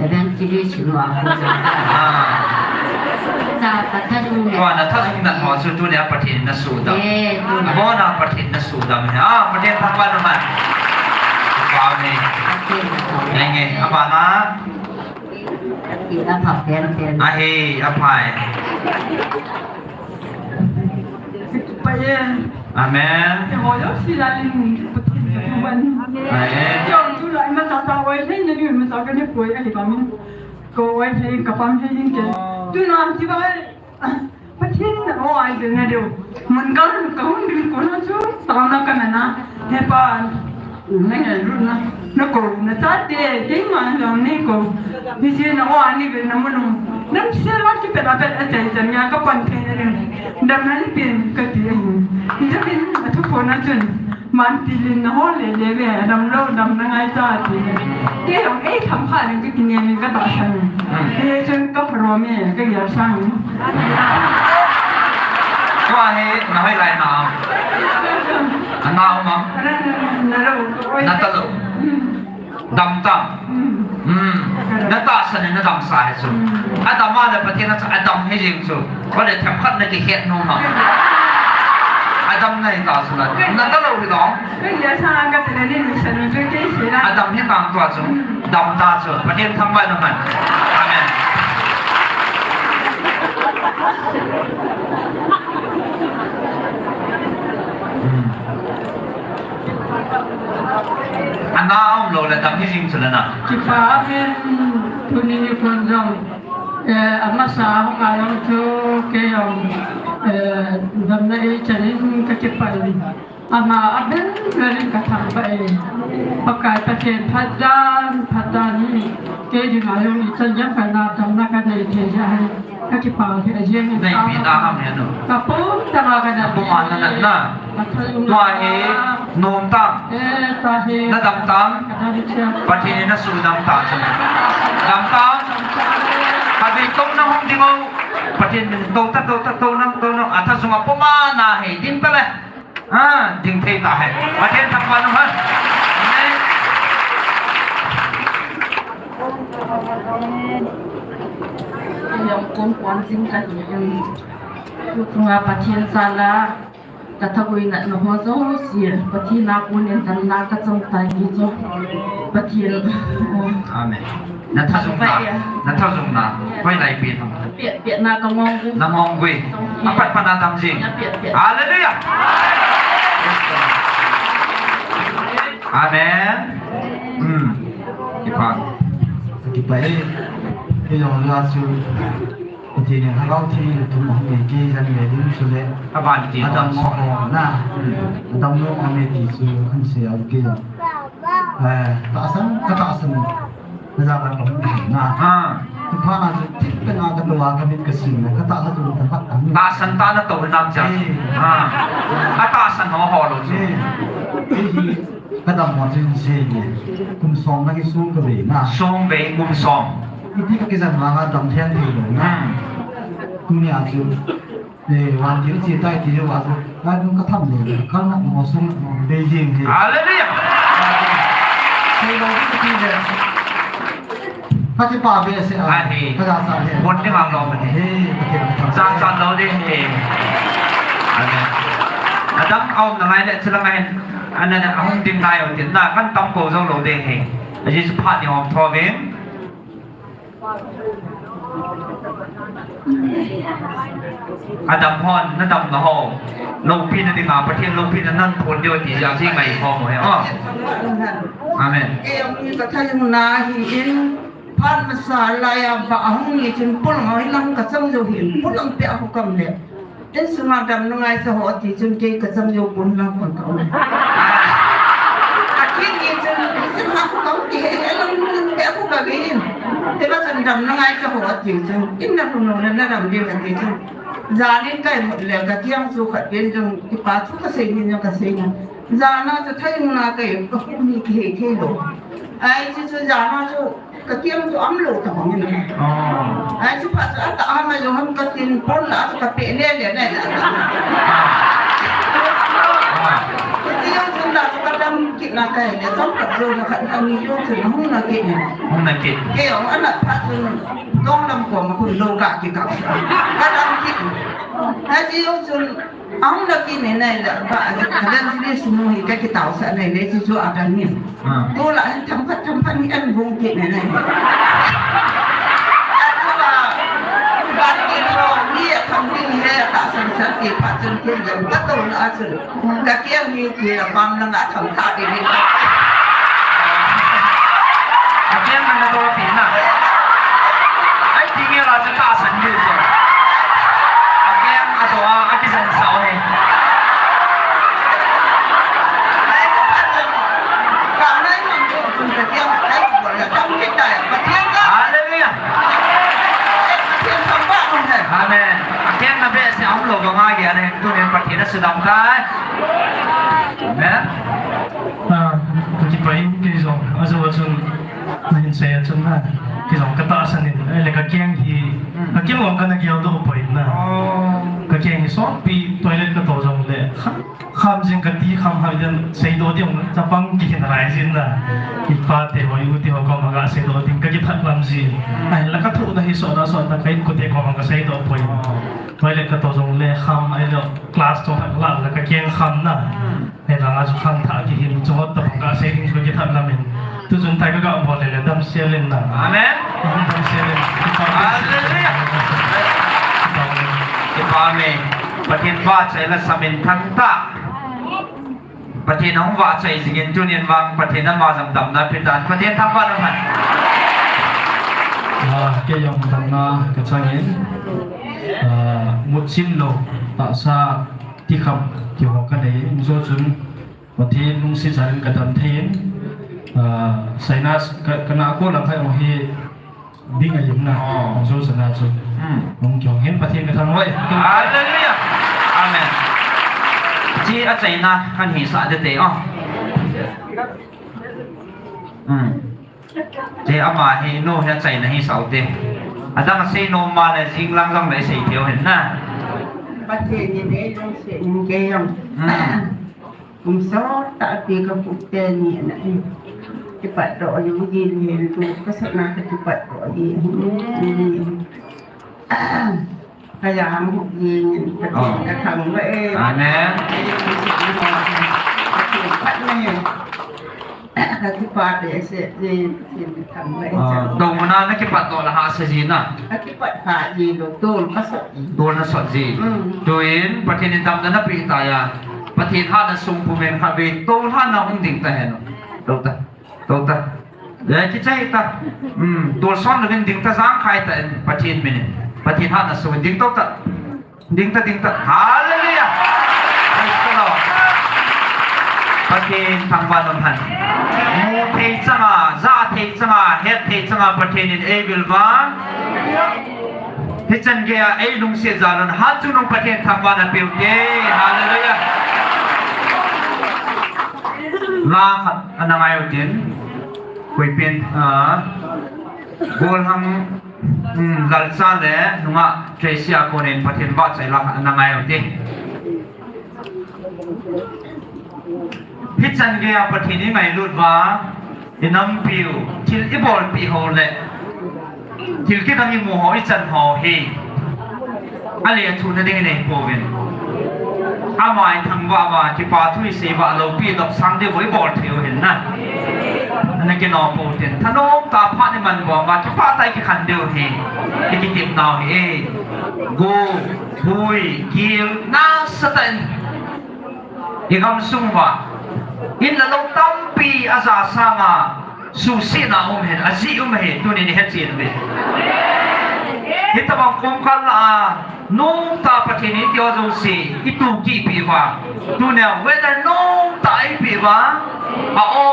evangelist nu a ko sa. Ah. Sa ka thajung na. Tua na thajung nat ho chu tunia Pathen na sudam. Eh, tuni. Abona Pathen na sudam he. Ah, Pathen thangvah in um hen. Amen. Nge, abana. Ahi, aphai. Amen. Amen. Pathen in aw ai ding na deu. Mun kal ka hun ding kona chu, taona ka nana. He pa, na ngai lut na. Na kou, na chate, keima jong nei kou. Hiche na aw ani ve na mun u. Nam sel va kipet a pet a chai chan nia ka pan thei na ding. Dam na ni pen ka ti ahi. Hiche min a thu kona chun. Man tilin na ho le le ve, dam lou, dam na ngai ta ti. Kei jong ei tham kha leng ka kinem in ka tahsan. Hmm. Kei chun ka pharo me, ka gel sang. Tua hi na hoilai na. Ana um am? Na, na, na lou. Na ta lou. Hmm. Dam tam. Hmm. Hmm. Na tahsan in na damsa hi chu. Hmm. Adam a le Pathen a chu adam hi jing chu. Koi le themkhat na kikhet nom a. Adam na hi ta chu na. Na ta lou hi dong. Adam hi tang tua chu. Dam ta chu. Pathen thangvah in um hen. Amen. Hmm. Ana um lou le dam hi jing chu le na. Kipa amen. Tuni nikho jong. Eh, amasa hung a jong chu kei jong, eh, damna eichan in ka kipah in. Ama abel bel in ka thangvah e. Pakai Pathen phatdan, phatdan hi kei dinga jong ichan jong ka na damna ka nei thei jeh hin ka kipah e. Nei pi na ham he nu. Ka pum tama ka na. Ka pum a na na. Ka thalung tua na hi. Nom tam. Eh, ta he. Na dam tam. Ka dam chia. Pathen in na sudam ta chu. Dam tam. Ka dei to na hung ding o. Pathen min to ta to ta to na to na. Atha sunga poma na he ding ta le. Ha, ding thei ta he. Pathen thangvah in um hen. Amen. Jong kon kon jing ka hi. Tu chunga Pathen jal a. Ka thaguina na ho jouse, Pathen a kon in damna ka chang tai ti chu. Pathen. Amen. Na thajung na, na thajung na, hoilai pi thang. Pia, pia na ka ngong gu. Na ngong gu. Apat pa na dam jing. Pia, pia. Hallelujah. Amen. Hmm. Kipa. Kipa e. Ijong la chu. Pathen in Lhagao Theng in thum ahung nei kei jan le ding chule. Aban ti. Adam mo ho na. Hmm. Adam mo ame ti chu kan sei a kei. Eh, tahsan, ka tahsan. Na ja ban ka hung na. Ha. Tu pha na chu thip pe na ka tua ka mit ka sin na. Ka tahsan tu ta pat. Tahsan ta na to na cha. Eh. Ha. Ka tahsan ho ho lo chu. Eh. Eh, hi. Ka dam mo chu hin sei nge. Kum som na hi song ka vei na. Song vei kum som. Iti ka kijan vang a dam thei thei lo na. Hmm. Tunia chu, eh, van ding chi tai ti le va chu. Ka dung ka tham le. Ka na mo song mo vei ding hi. Hallelujah. Sei lo ki ti le. Ka chi pa ve se a. Ahi. Ka ja sa le. Bon ding ang lo ma ni. He, ka ke ka tham. Ja sa lo ding he. Amen. Adam aum na ngai le chila ngai. Ana na ahung ding ngai u tin na kan tam ko zo lo ding he. Aji su phat ni om tho ve. Adam hon, na damna ho. Loupina dinga, Pathen loupina nan phon diu ti jeng si ngai khom u hi. Oh. Amen. Kei jong hi ka thaina hi in, phat masa laiya va ahung ni chun polang a hin lang ka chang jou hin, polang peh a khu kam le. Insunga damna ngaichat ho ati chun kei ka chang jou pon lang pon ka um. Ka kit ni chun insunga khu ka um ti he, he lang peh a khu ka gei in. Te ba chun damna ngaichat ho ati chun, in na khu nung na na dam diu ati chun. Jan in ka imut le ka kiang chu khat pen jong kipa thu ka sei ni jong ka sei na. Jan a chu thaina ka im ka khu ni kihei thei lou. Ai chu chu jan a chu Ka kiang chu um lou ta bang in. Oh. Ai chu phat chu ata ama jong ham ka tin pon la chu ka pe le le le. Ah. Ka ti jong chun la chu ka dam kit na kai le chom ka jong na khat ka ni jong chun hung na kit ni. Hung na kit. Kei jong ana phat chun dong lam ko ma kun lou ka kit ka. Ka dam kit. Ka ti jong chun Ahung na kit ni nai la ba, evangelist nu hi ka kitao sa nai le chu chu a kan ni. Ah. Tu la hin tham khat tham khat ni an bung kit ni nai. A tu la, ba kit lo, ni a tham ding he, a tahsan san kit phat chun kit jeng, ka to na a chun. Ka kiang ni kit a bang na nga tham kha kit ni. A kiang na to pi na. Ai ti nge la chu tahsan ni chu. A kiang a to a, a kisan sa o ni. Hallelujah. Amen. A kiang na behseh a um lou banga ge a ne, tunin Pathen a sudam tai. Amen. Ah, ka kipah in kei jong, ajou a chun, na hin sei a chun na, kei jong ka tahsan in, ahile ka kiang hi, ka kiang jong ka na gel doh poi na. Oh. Ka kiang hi sotpi toilet ka to jong le, kha, kham jing ka ti kham hal den, seidoh ding, chapang kihin rai jin na. Ipa te ho, i u te ho koma ga seidoh ding, ka kiphat lam jin. Ahile ka thoh na hi sot na sot na ka inkote koma ka seidoh poi. Toilet ka to jong le kham, ahile class to khat la, la ka kiang kham na. Hmm. Hei langa chu khangthah kihin chu hot tapong ka sei ding chu kithat lamin. Tu chun thai ka ga bol le le damsel in na. Amen. Damsel in. Hallelujah. Kipa me. Pathen vahchoi la samin thangtah. Pathen hung vahchoi jingin tunin vang Pathen ama jong damna peh tan. Pathen thangvah in um hen. Ah, kei jong damna ka changin. Ah, mutsim lou. Tahsa Tikham, ti ho ka nei in, jou chun, Pathen lungset jal in ka dam thei in, ah, sinus ka, ka na ko lang khai ong hi ding a lim na, oh, ong jou sana chu. Hmm. Ong kiong hin Pathen ka thangvah e. Hallelujah. Amen. Achaina kan hisah ding te, oh. Hmm. Che ama hi nu hi achaina hisah u te. Adang asei nom ma le jing lang jong le sei thei u hin na. Pathen in eilungset in kei jong. Hmm. Kum sot tah a pi ka pu teni ana hi. Kipatdoh jing le tu ka sot na ka kipatdoh jing. Ka jam hu jing, Pathen ka thangvah e. Amen. Pathen phat na e. Ka kipah behseh e, Pathen ka thangvah e. Ah, dong mana na kipatdoh la hahsa jing na. Ka kipatdoh jing lou, tol ka sot jing. Tol na sot jing. Mm. Tuin, Pathen in damna na pe tai a. Pathen hatna sung pumin khatvei, tol hatna hung ding ta hen. Tol ta. Tol ta. Eh, kichai ta. Hmm, tol son louvin ding ta, jangkhai ta, Pathen min in. Pathen hatna sung ding tol ta. Ding ta, ding ta. Hallelujah. Praise the Lord. Pathen thangvah in um hen. Mu thei changa, ja thei changa, het thei changa, Pathen in eivil uva. Hichan geiya eilungset jal un, hatchungnung Pathen thangvahna peu te. Hallelujah. La khat ana ngai u tin. Koipin, ah, Golhang, um, Lalcha le nungah Tracy a konin Pathen vahchoi la khat ana ngai u tin. Hichan geiya Pathen i ngailut uva, i nampiu, thil i bolpeh ho le thil kidang i mu ho, i chan ho hi, a le a thuhna ding i nei pouvin. Ama i thangvah uva, kipa thu i sei uva, loupi dopsang diu i bol thei u hin na. Ana kinom pou tin. Thanom tah a phat i man uva, kipah tah a i kikhen diu hi. I kitepnau hi e. Go, pui, gil, nasatah in. I gamsung uva, in le lou tampi a ja sanga, suhsetna um hen, ajeh um ahi, tunin i hechen uve. Hitobang komkhat lah a, nomtah Pathen in i ti ho jouse, i tukih peh uva. Tunia weather nomtah i peh uva, a o.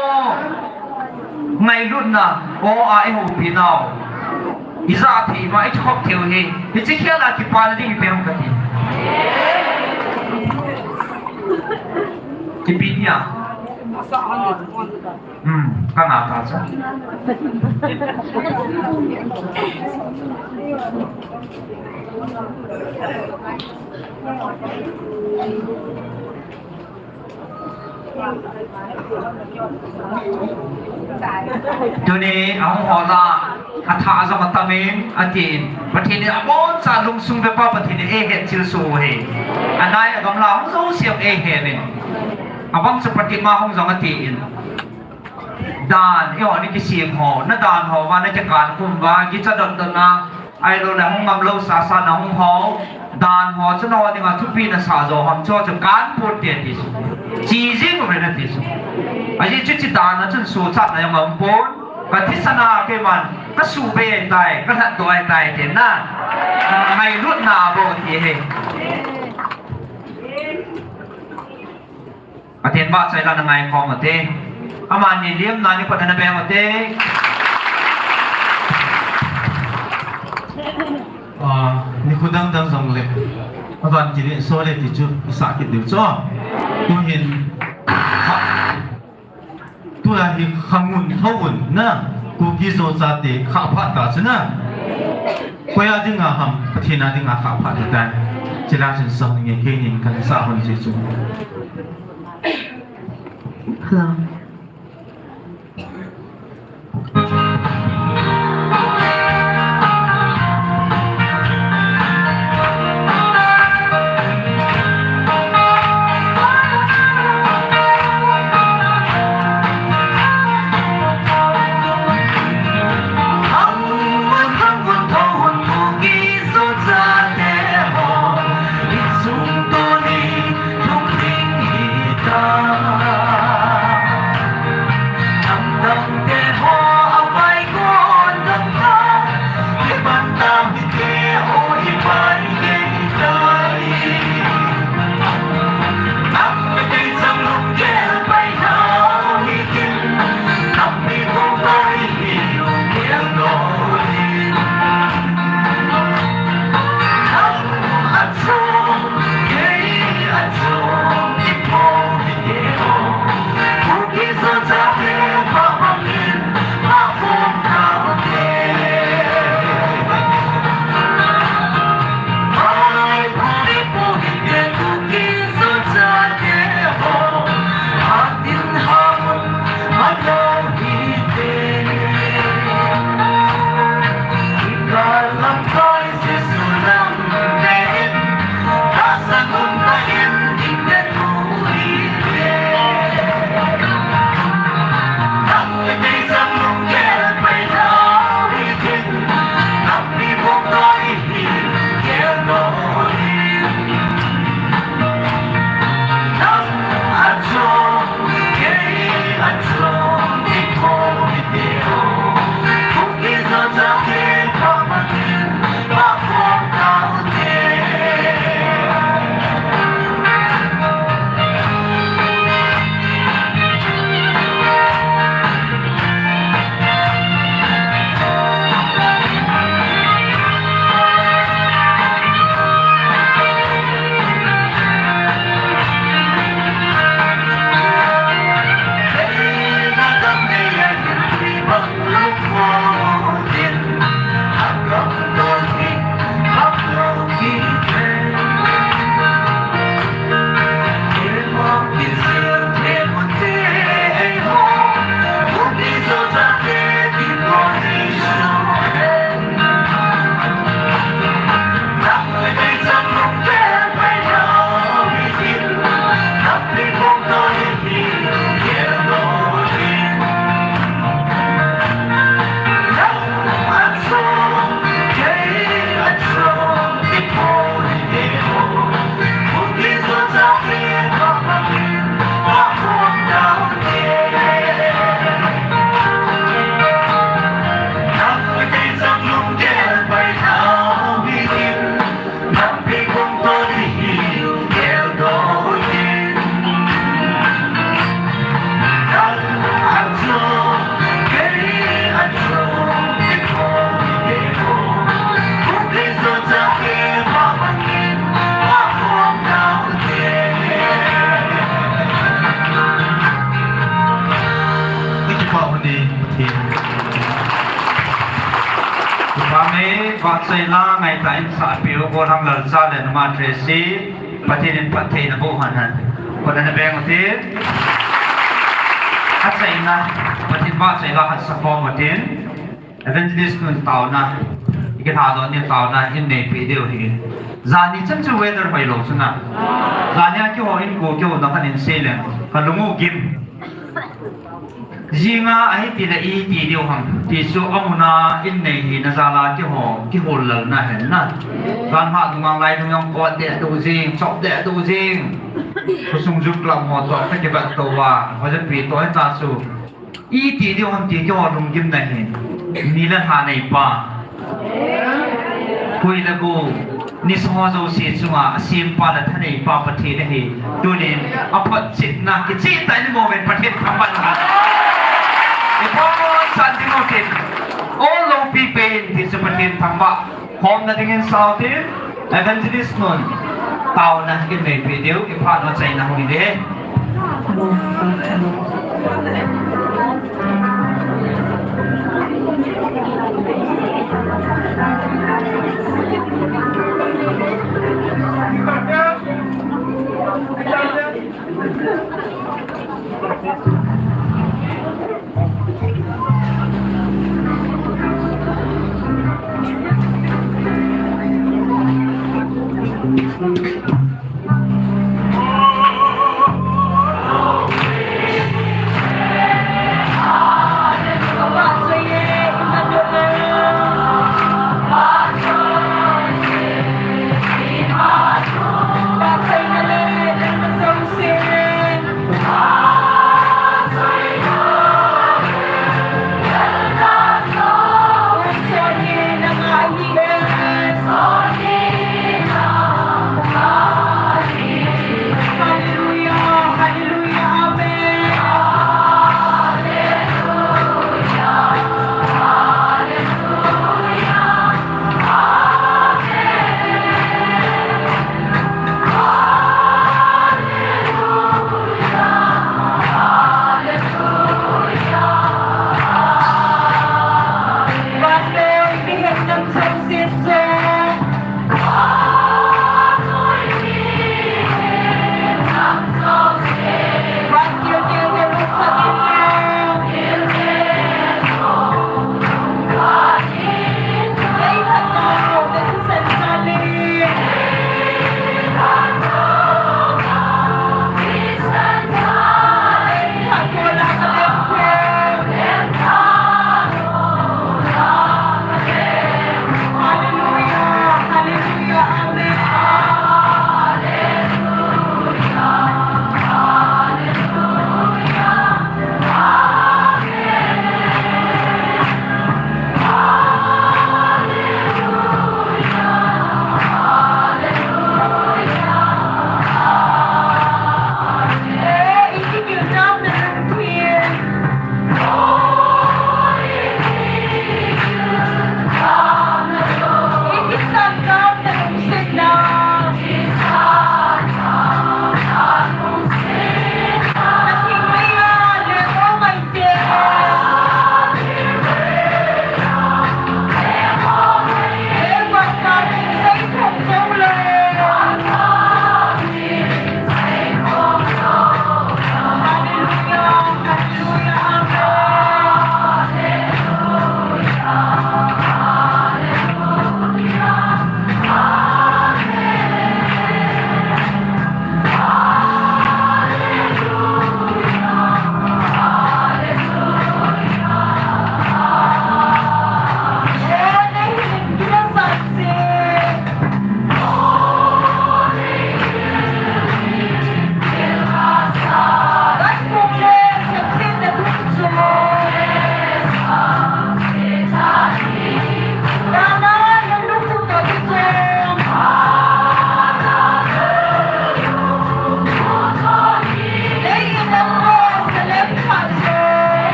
Ngailutna, o a i houpi nau. I ja thei uva, i kikhop thei u hi. Hiche khel a kipana ding i pe ham kati. Kipi nia. Hmm, ka nga ta cha. Tuni ahung hol a, athah jong atamin, atin. Pathen in aboncha lungsung vepa Pathen in eihet chilsoh u ahi. Anai agamla hung jouse eihet in. Abang chu Pathen ma hung jong atin. Dan, eiho ni kisem ho, na dan ho uva, na kikan khum uva, kicha dotdotna, ahilou le hung ngam lou sasa na hung ho, dan ho chu nangho dinga thupi nasah jo ham chu chu kan ponte ti chu. Che jing uve nati chu. Ajeh chu hiche dan a chun suhchatna jong aum pon, ka thisan a keiman, ka suhbei tai, ka lhatdoh tai ti na. Ngailutna bou ti ahi. Pathen vahchoi la na ngaikhom ute. Amani lim na ni khut ana beng ute. Ah, nikho dang dang jong le. Avan kile so le ti chu, i sah kit diu chu. Tuhin. Tua hi khangun tho un na. Kuki Zo chate khah phat ta chu na. Koi a dinga ham, Pathen a dinga khah phat ta. Chila chun sah nge keinin kan sah hon ji chu. Hello. Phat chai la ngaitah in sahpiu Golhang Lalcha le Numa Tracy, Pathen in phattheina boh hen hen. Khut ana beng ute. Achaina, Pathen vahchoila hatsah khom utin. Evangelist nun taona, ikilhadoh ni taona in neipe diu ahi. Jani chan chu weather hoilou chu na. Jani a keiho in ko keiho na khan in sei leng, kalung u gim. Jinga ahiti le iti diu ham ti chu amuna in nei hina jal a keiho kihol lal na hen na. Jan ha dungang lai dungang kot deh tou jing, chop deh tou jing. Khosung juk lam ho toh kakibat tou va, hojapi toh hita chu. Iti diu ham ti keiho lunggimna hi. Ni le lha neipa, koi le go, nisa ho jouse chunga asempa le thaneipa Pathen ahi. Tunin aphotchetna kicheh tah in imu uvin Pathen thangvah in. Iphongchan ding utin, ol loupi pen ti chu Pathen thangvah khomna dingin sa utin, Evangelist nun taona in neipe diu, iphat u achaina hung hi ding.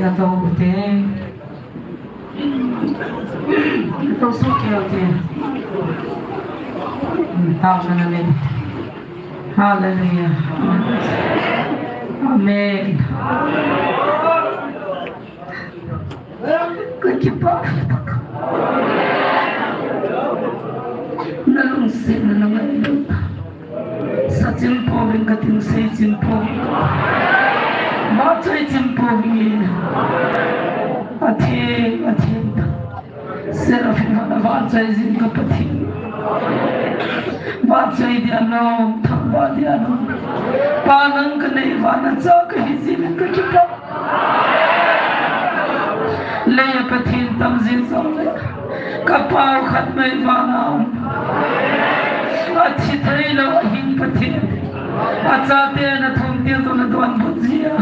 Ka to te. Ka to su ke te. Tao na na me. Hallelujah. Amen. Ka kipah. Na lungsetna na ngailutna. Sa chim pouvin ka tin, sei chim pouvin. Vahchoi chim pouvin. Atheng, atheng. Seraphim hon a vahchoi jing ka Pathen. Vahchoi dia nom, thangvah dia nom. Pa nang ka nei uva, na cha ka hi jing in ka kipah. Lei a Pathen tam jing jongle, ka pau khat mai vana um. Athi thei lou a hing Pathen. Achate ana thum teng jongle donbut jia.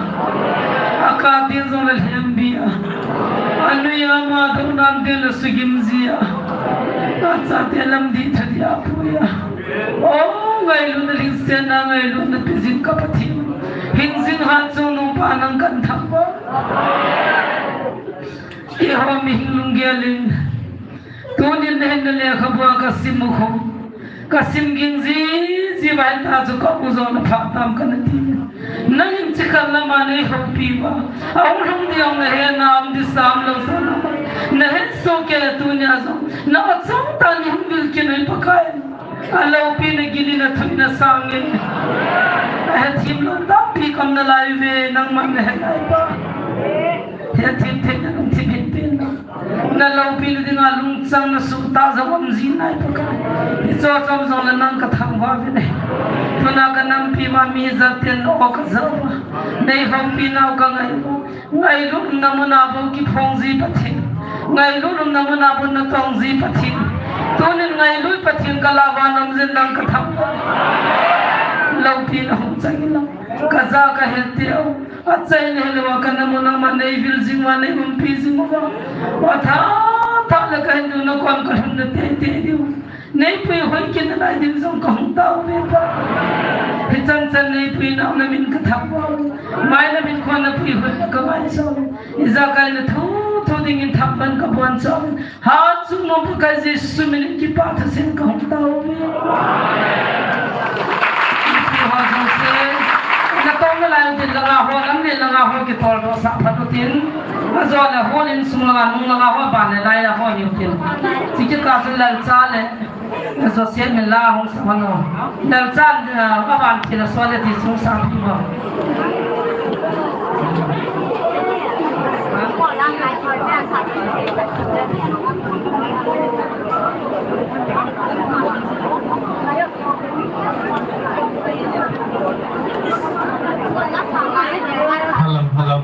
Akap teng jongle lhembi a. Anui ama dou nan teng le sugim jia. Achate lamdih tha dia pui a. O, ngailutna lhingsetna, ngailutna pe jing ka Pathen. Hing jing hat chungnung pa nang kahin thangvah. Keiho mihing lunggel in. Tunin nahin na lekhabua ka sim u khu. Ka sim ging jiji uva hita chu ka u jongle pha tam kana ti. Nangin chikhat lama nei houpi uva. Ahung lhung ding na he na um di sam lou sa na. Na he so ke tunia jong. Na achang tah in hung vil kin oi Pakai. Aloupina gilna thuhna sange. Ahethem lou tampi kaum nalai uve, nangman nahet nai pa. Hethem theina lungthim hin pen. Na loupina dinga lungchang na suhtah jong um ji nai Pakai. Hiche chom jongle nang ka thangvah uve. Tuna ka nampi ma mi jaten o ka ja uva. Nei houpi nau ka ngai uva. Ngailut umna muna bou kiphong ji Pathen. Ngailut umna muna bou natong ji Pathen. Tunin ngailut Pathen ka lah uva namjin nang ka thangvah. Loupina hung chang in lang. Ka ja ka het teu. Achaina hilou a ka na muna ma nei vil jing uva, nei umpi jing uva. Atha tha le ka hin ding na kon ka lhun na tei tei diu. Nei puihoi kit nalai ding jong ka hung tao uve Pa. Hichan chan nei pui nau na min ka thangvah uve. Mai na min khon na puihoi na ka ngai jong uve. Ijakai na thu thu dingin thangvah ka bon jong uve. Hat chungnung Pakai Jesu min in kipah thasen ka hung tao uve. Ipi ho jong se. Na tong nalai utin langa ho, lam le langa ho kitol doh sah phat utin. Ajo le hall in sung langa, nung langa ho, ban le lai a ho hiu tin. Chiki ka chun Lalcha le Joseph min la hung sa hon o. Lalchan, ah, aban thil a sol le ti chung sa pi ho. Hello, hello.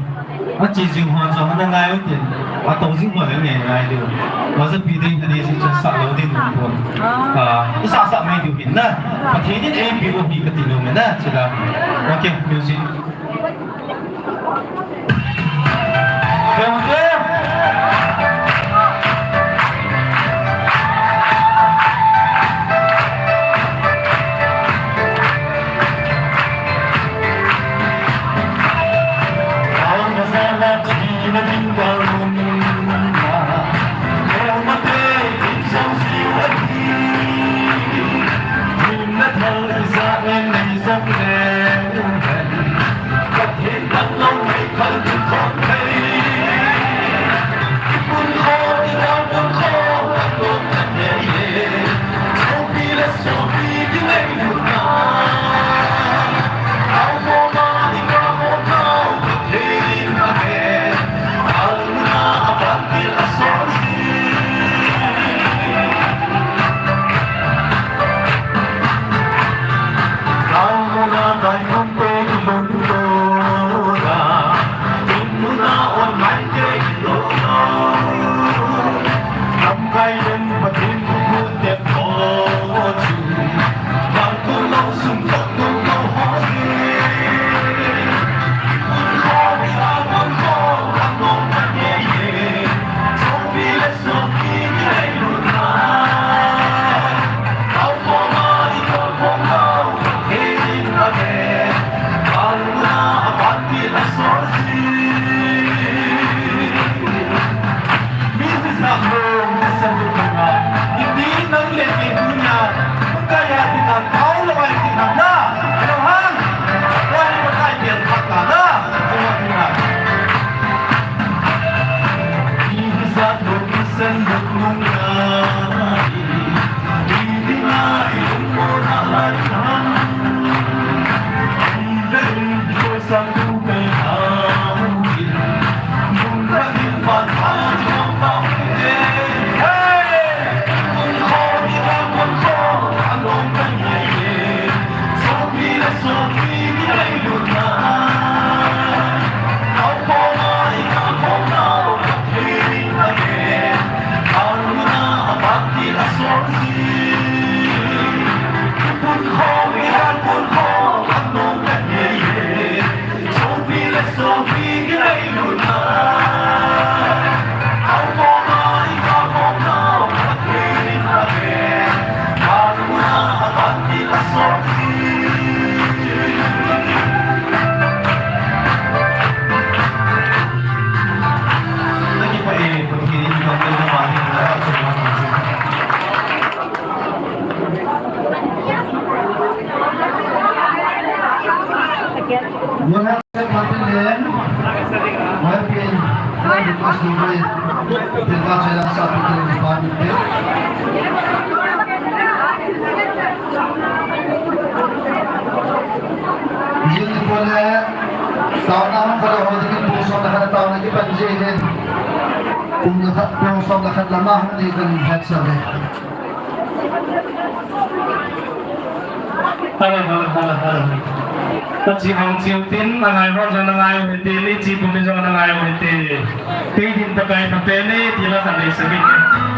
Ache jing ho chu ana ngai u tin. Atong jing ho le ngai ngai diu. Majapi ding ani si chun sa lou ding pon. Ah, i sa sa mai diu hin na. Pathen in eipe u hi kati nom e na, chila. Okay, music. Okay, okay. Beautiful hai. Taona hung khat ho dingin pung som le khat taona kipan ji hin. Pung le khat, pung som le khat lama hung ding kan hetsah le. Hello, hello, hello, hello. Tachi hong chiu tin, angai ho jong angai u hite, ni chi pum jong angai u hite. Kei din Pakai phapen e, ti la khan nei sakin.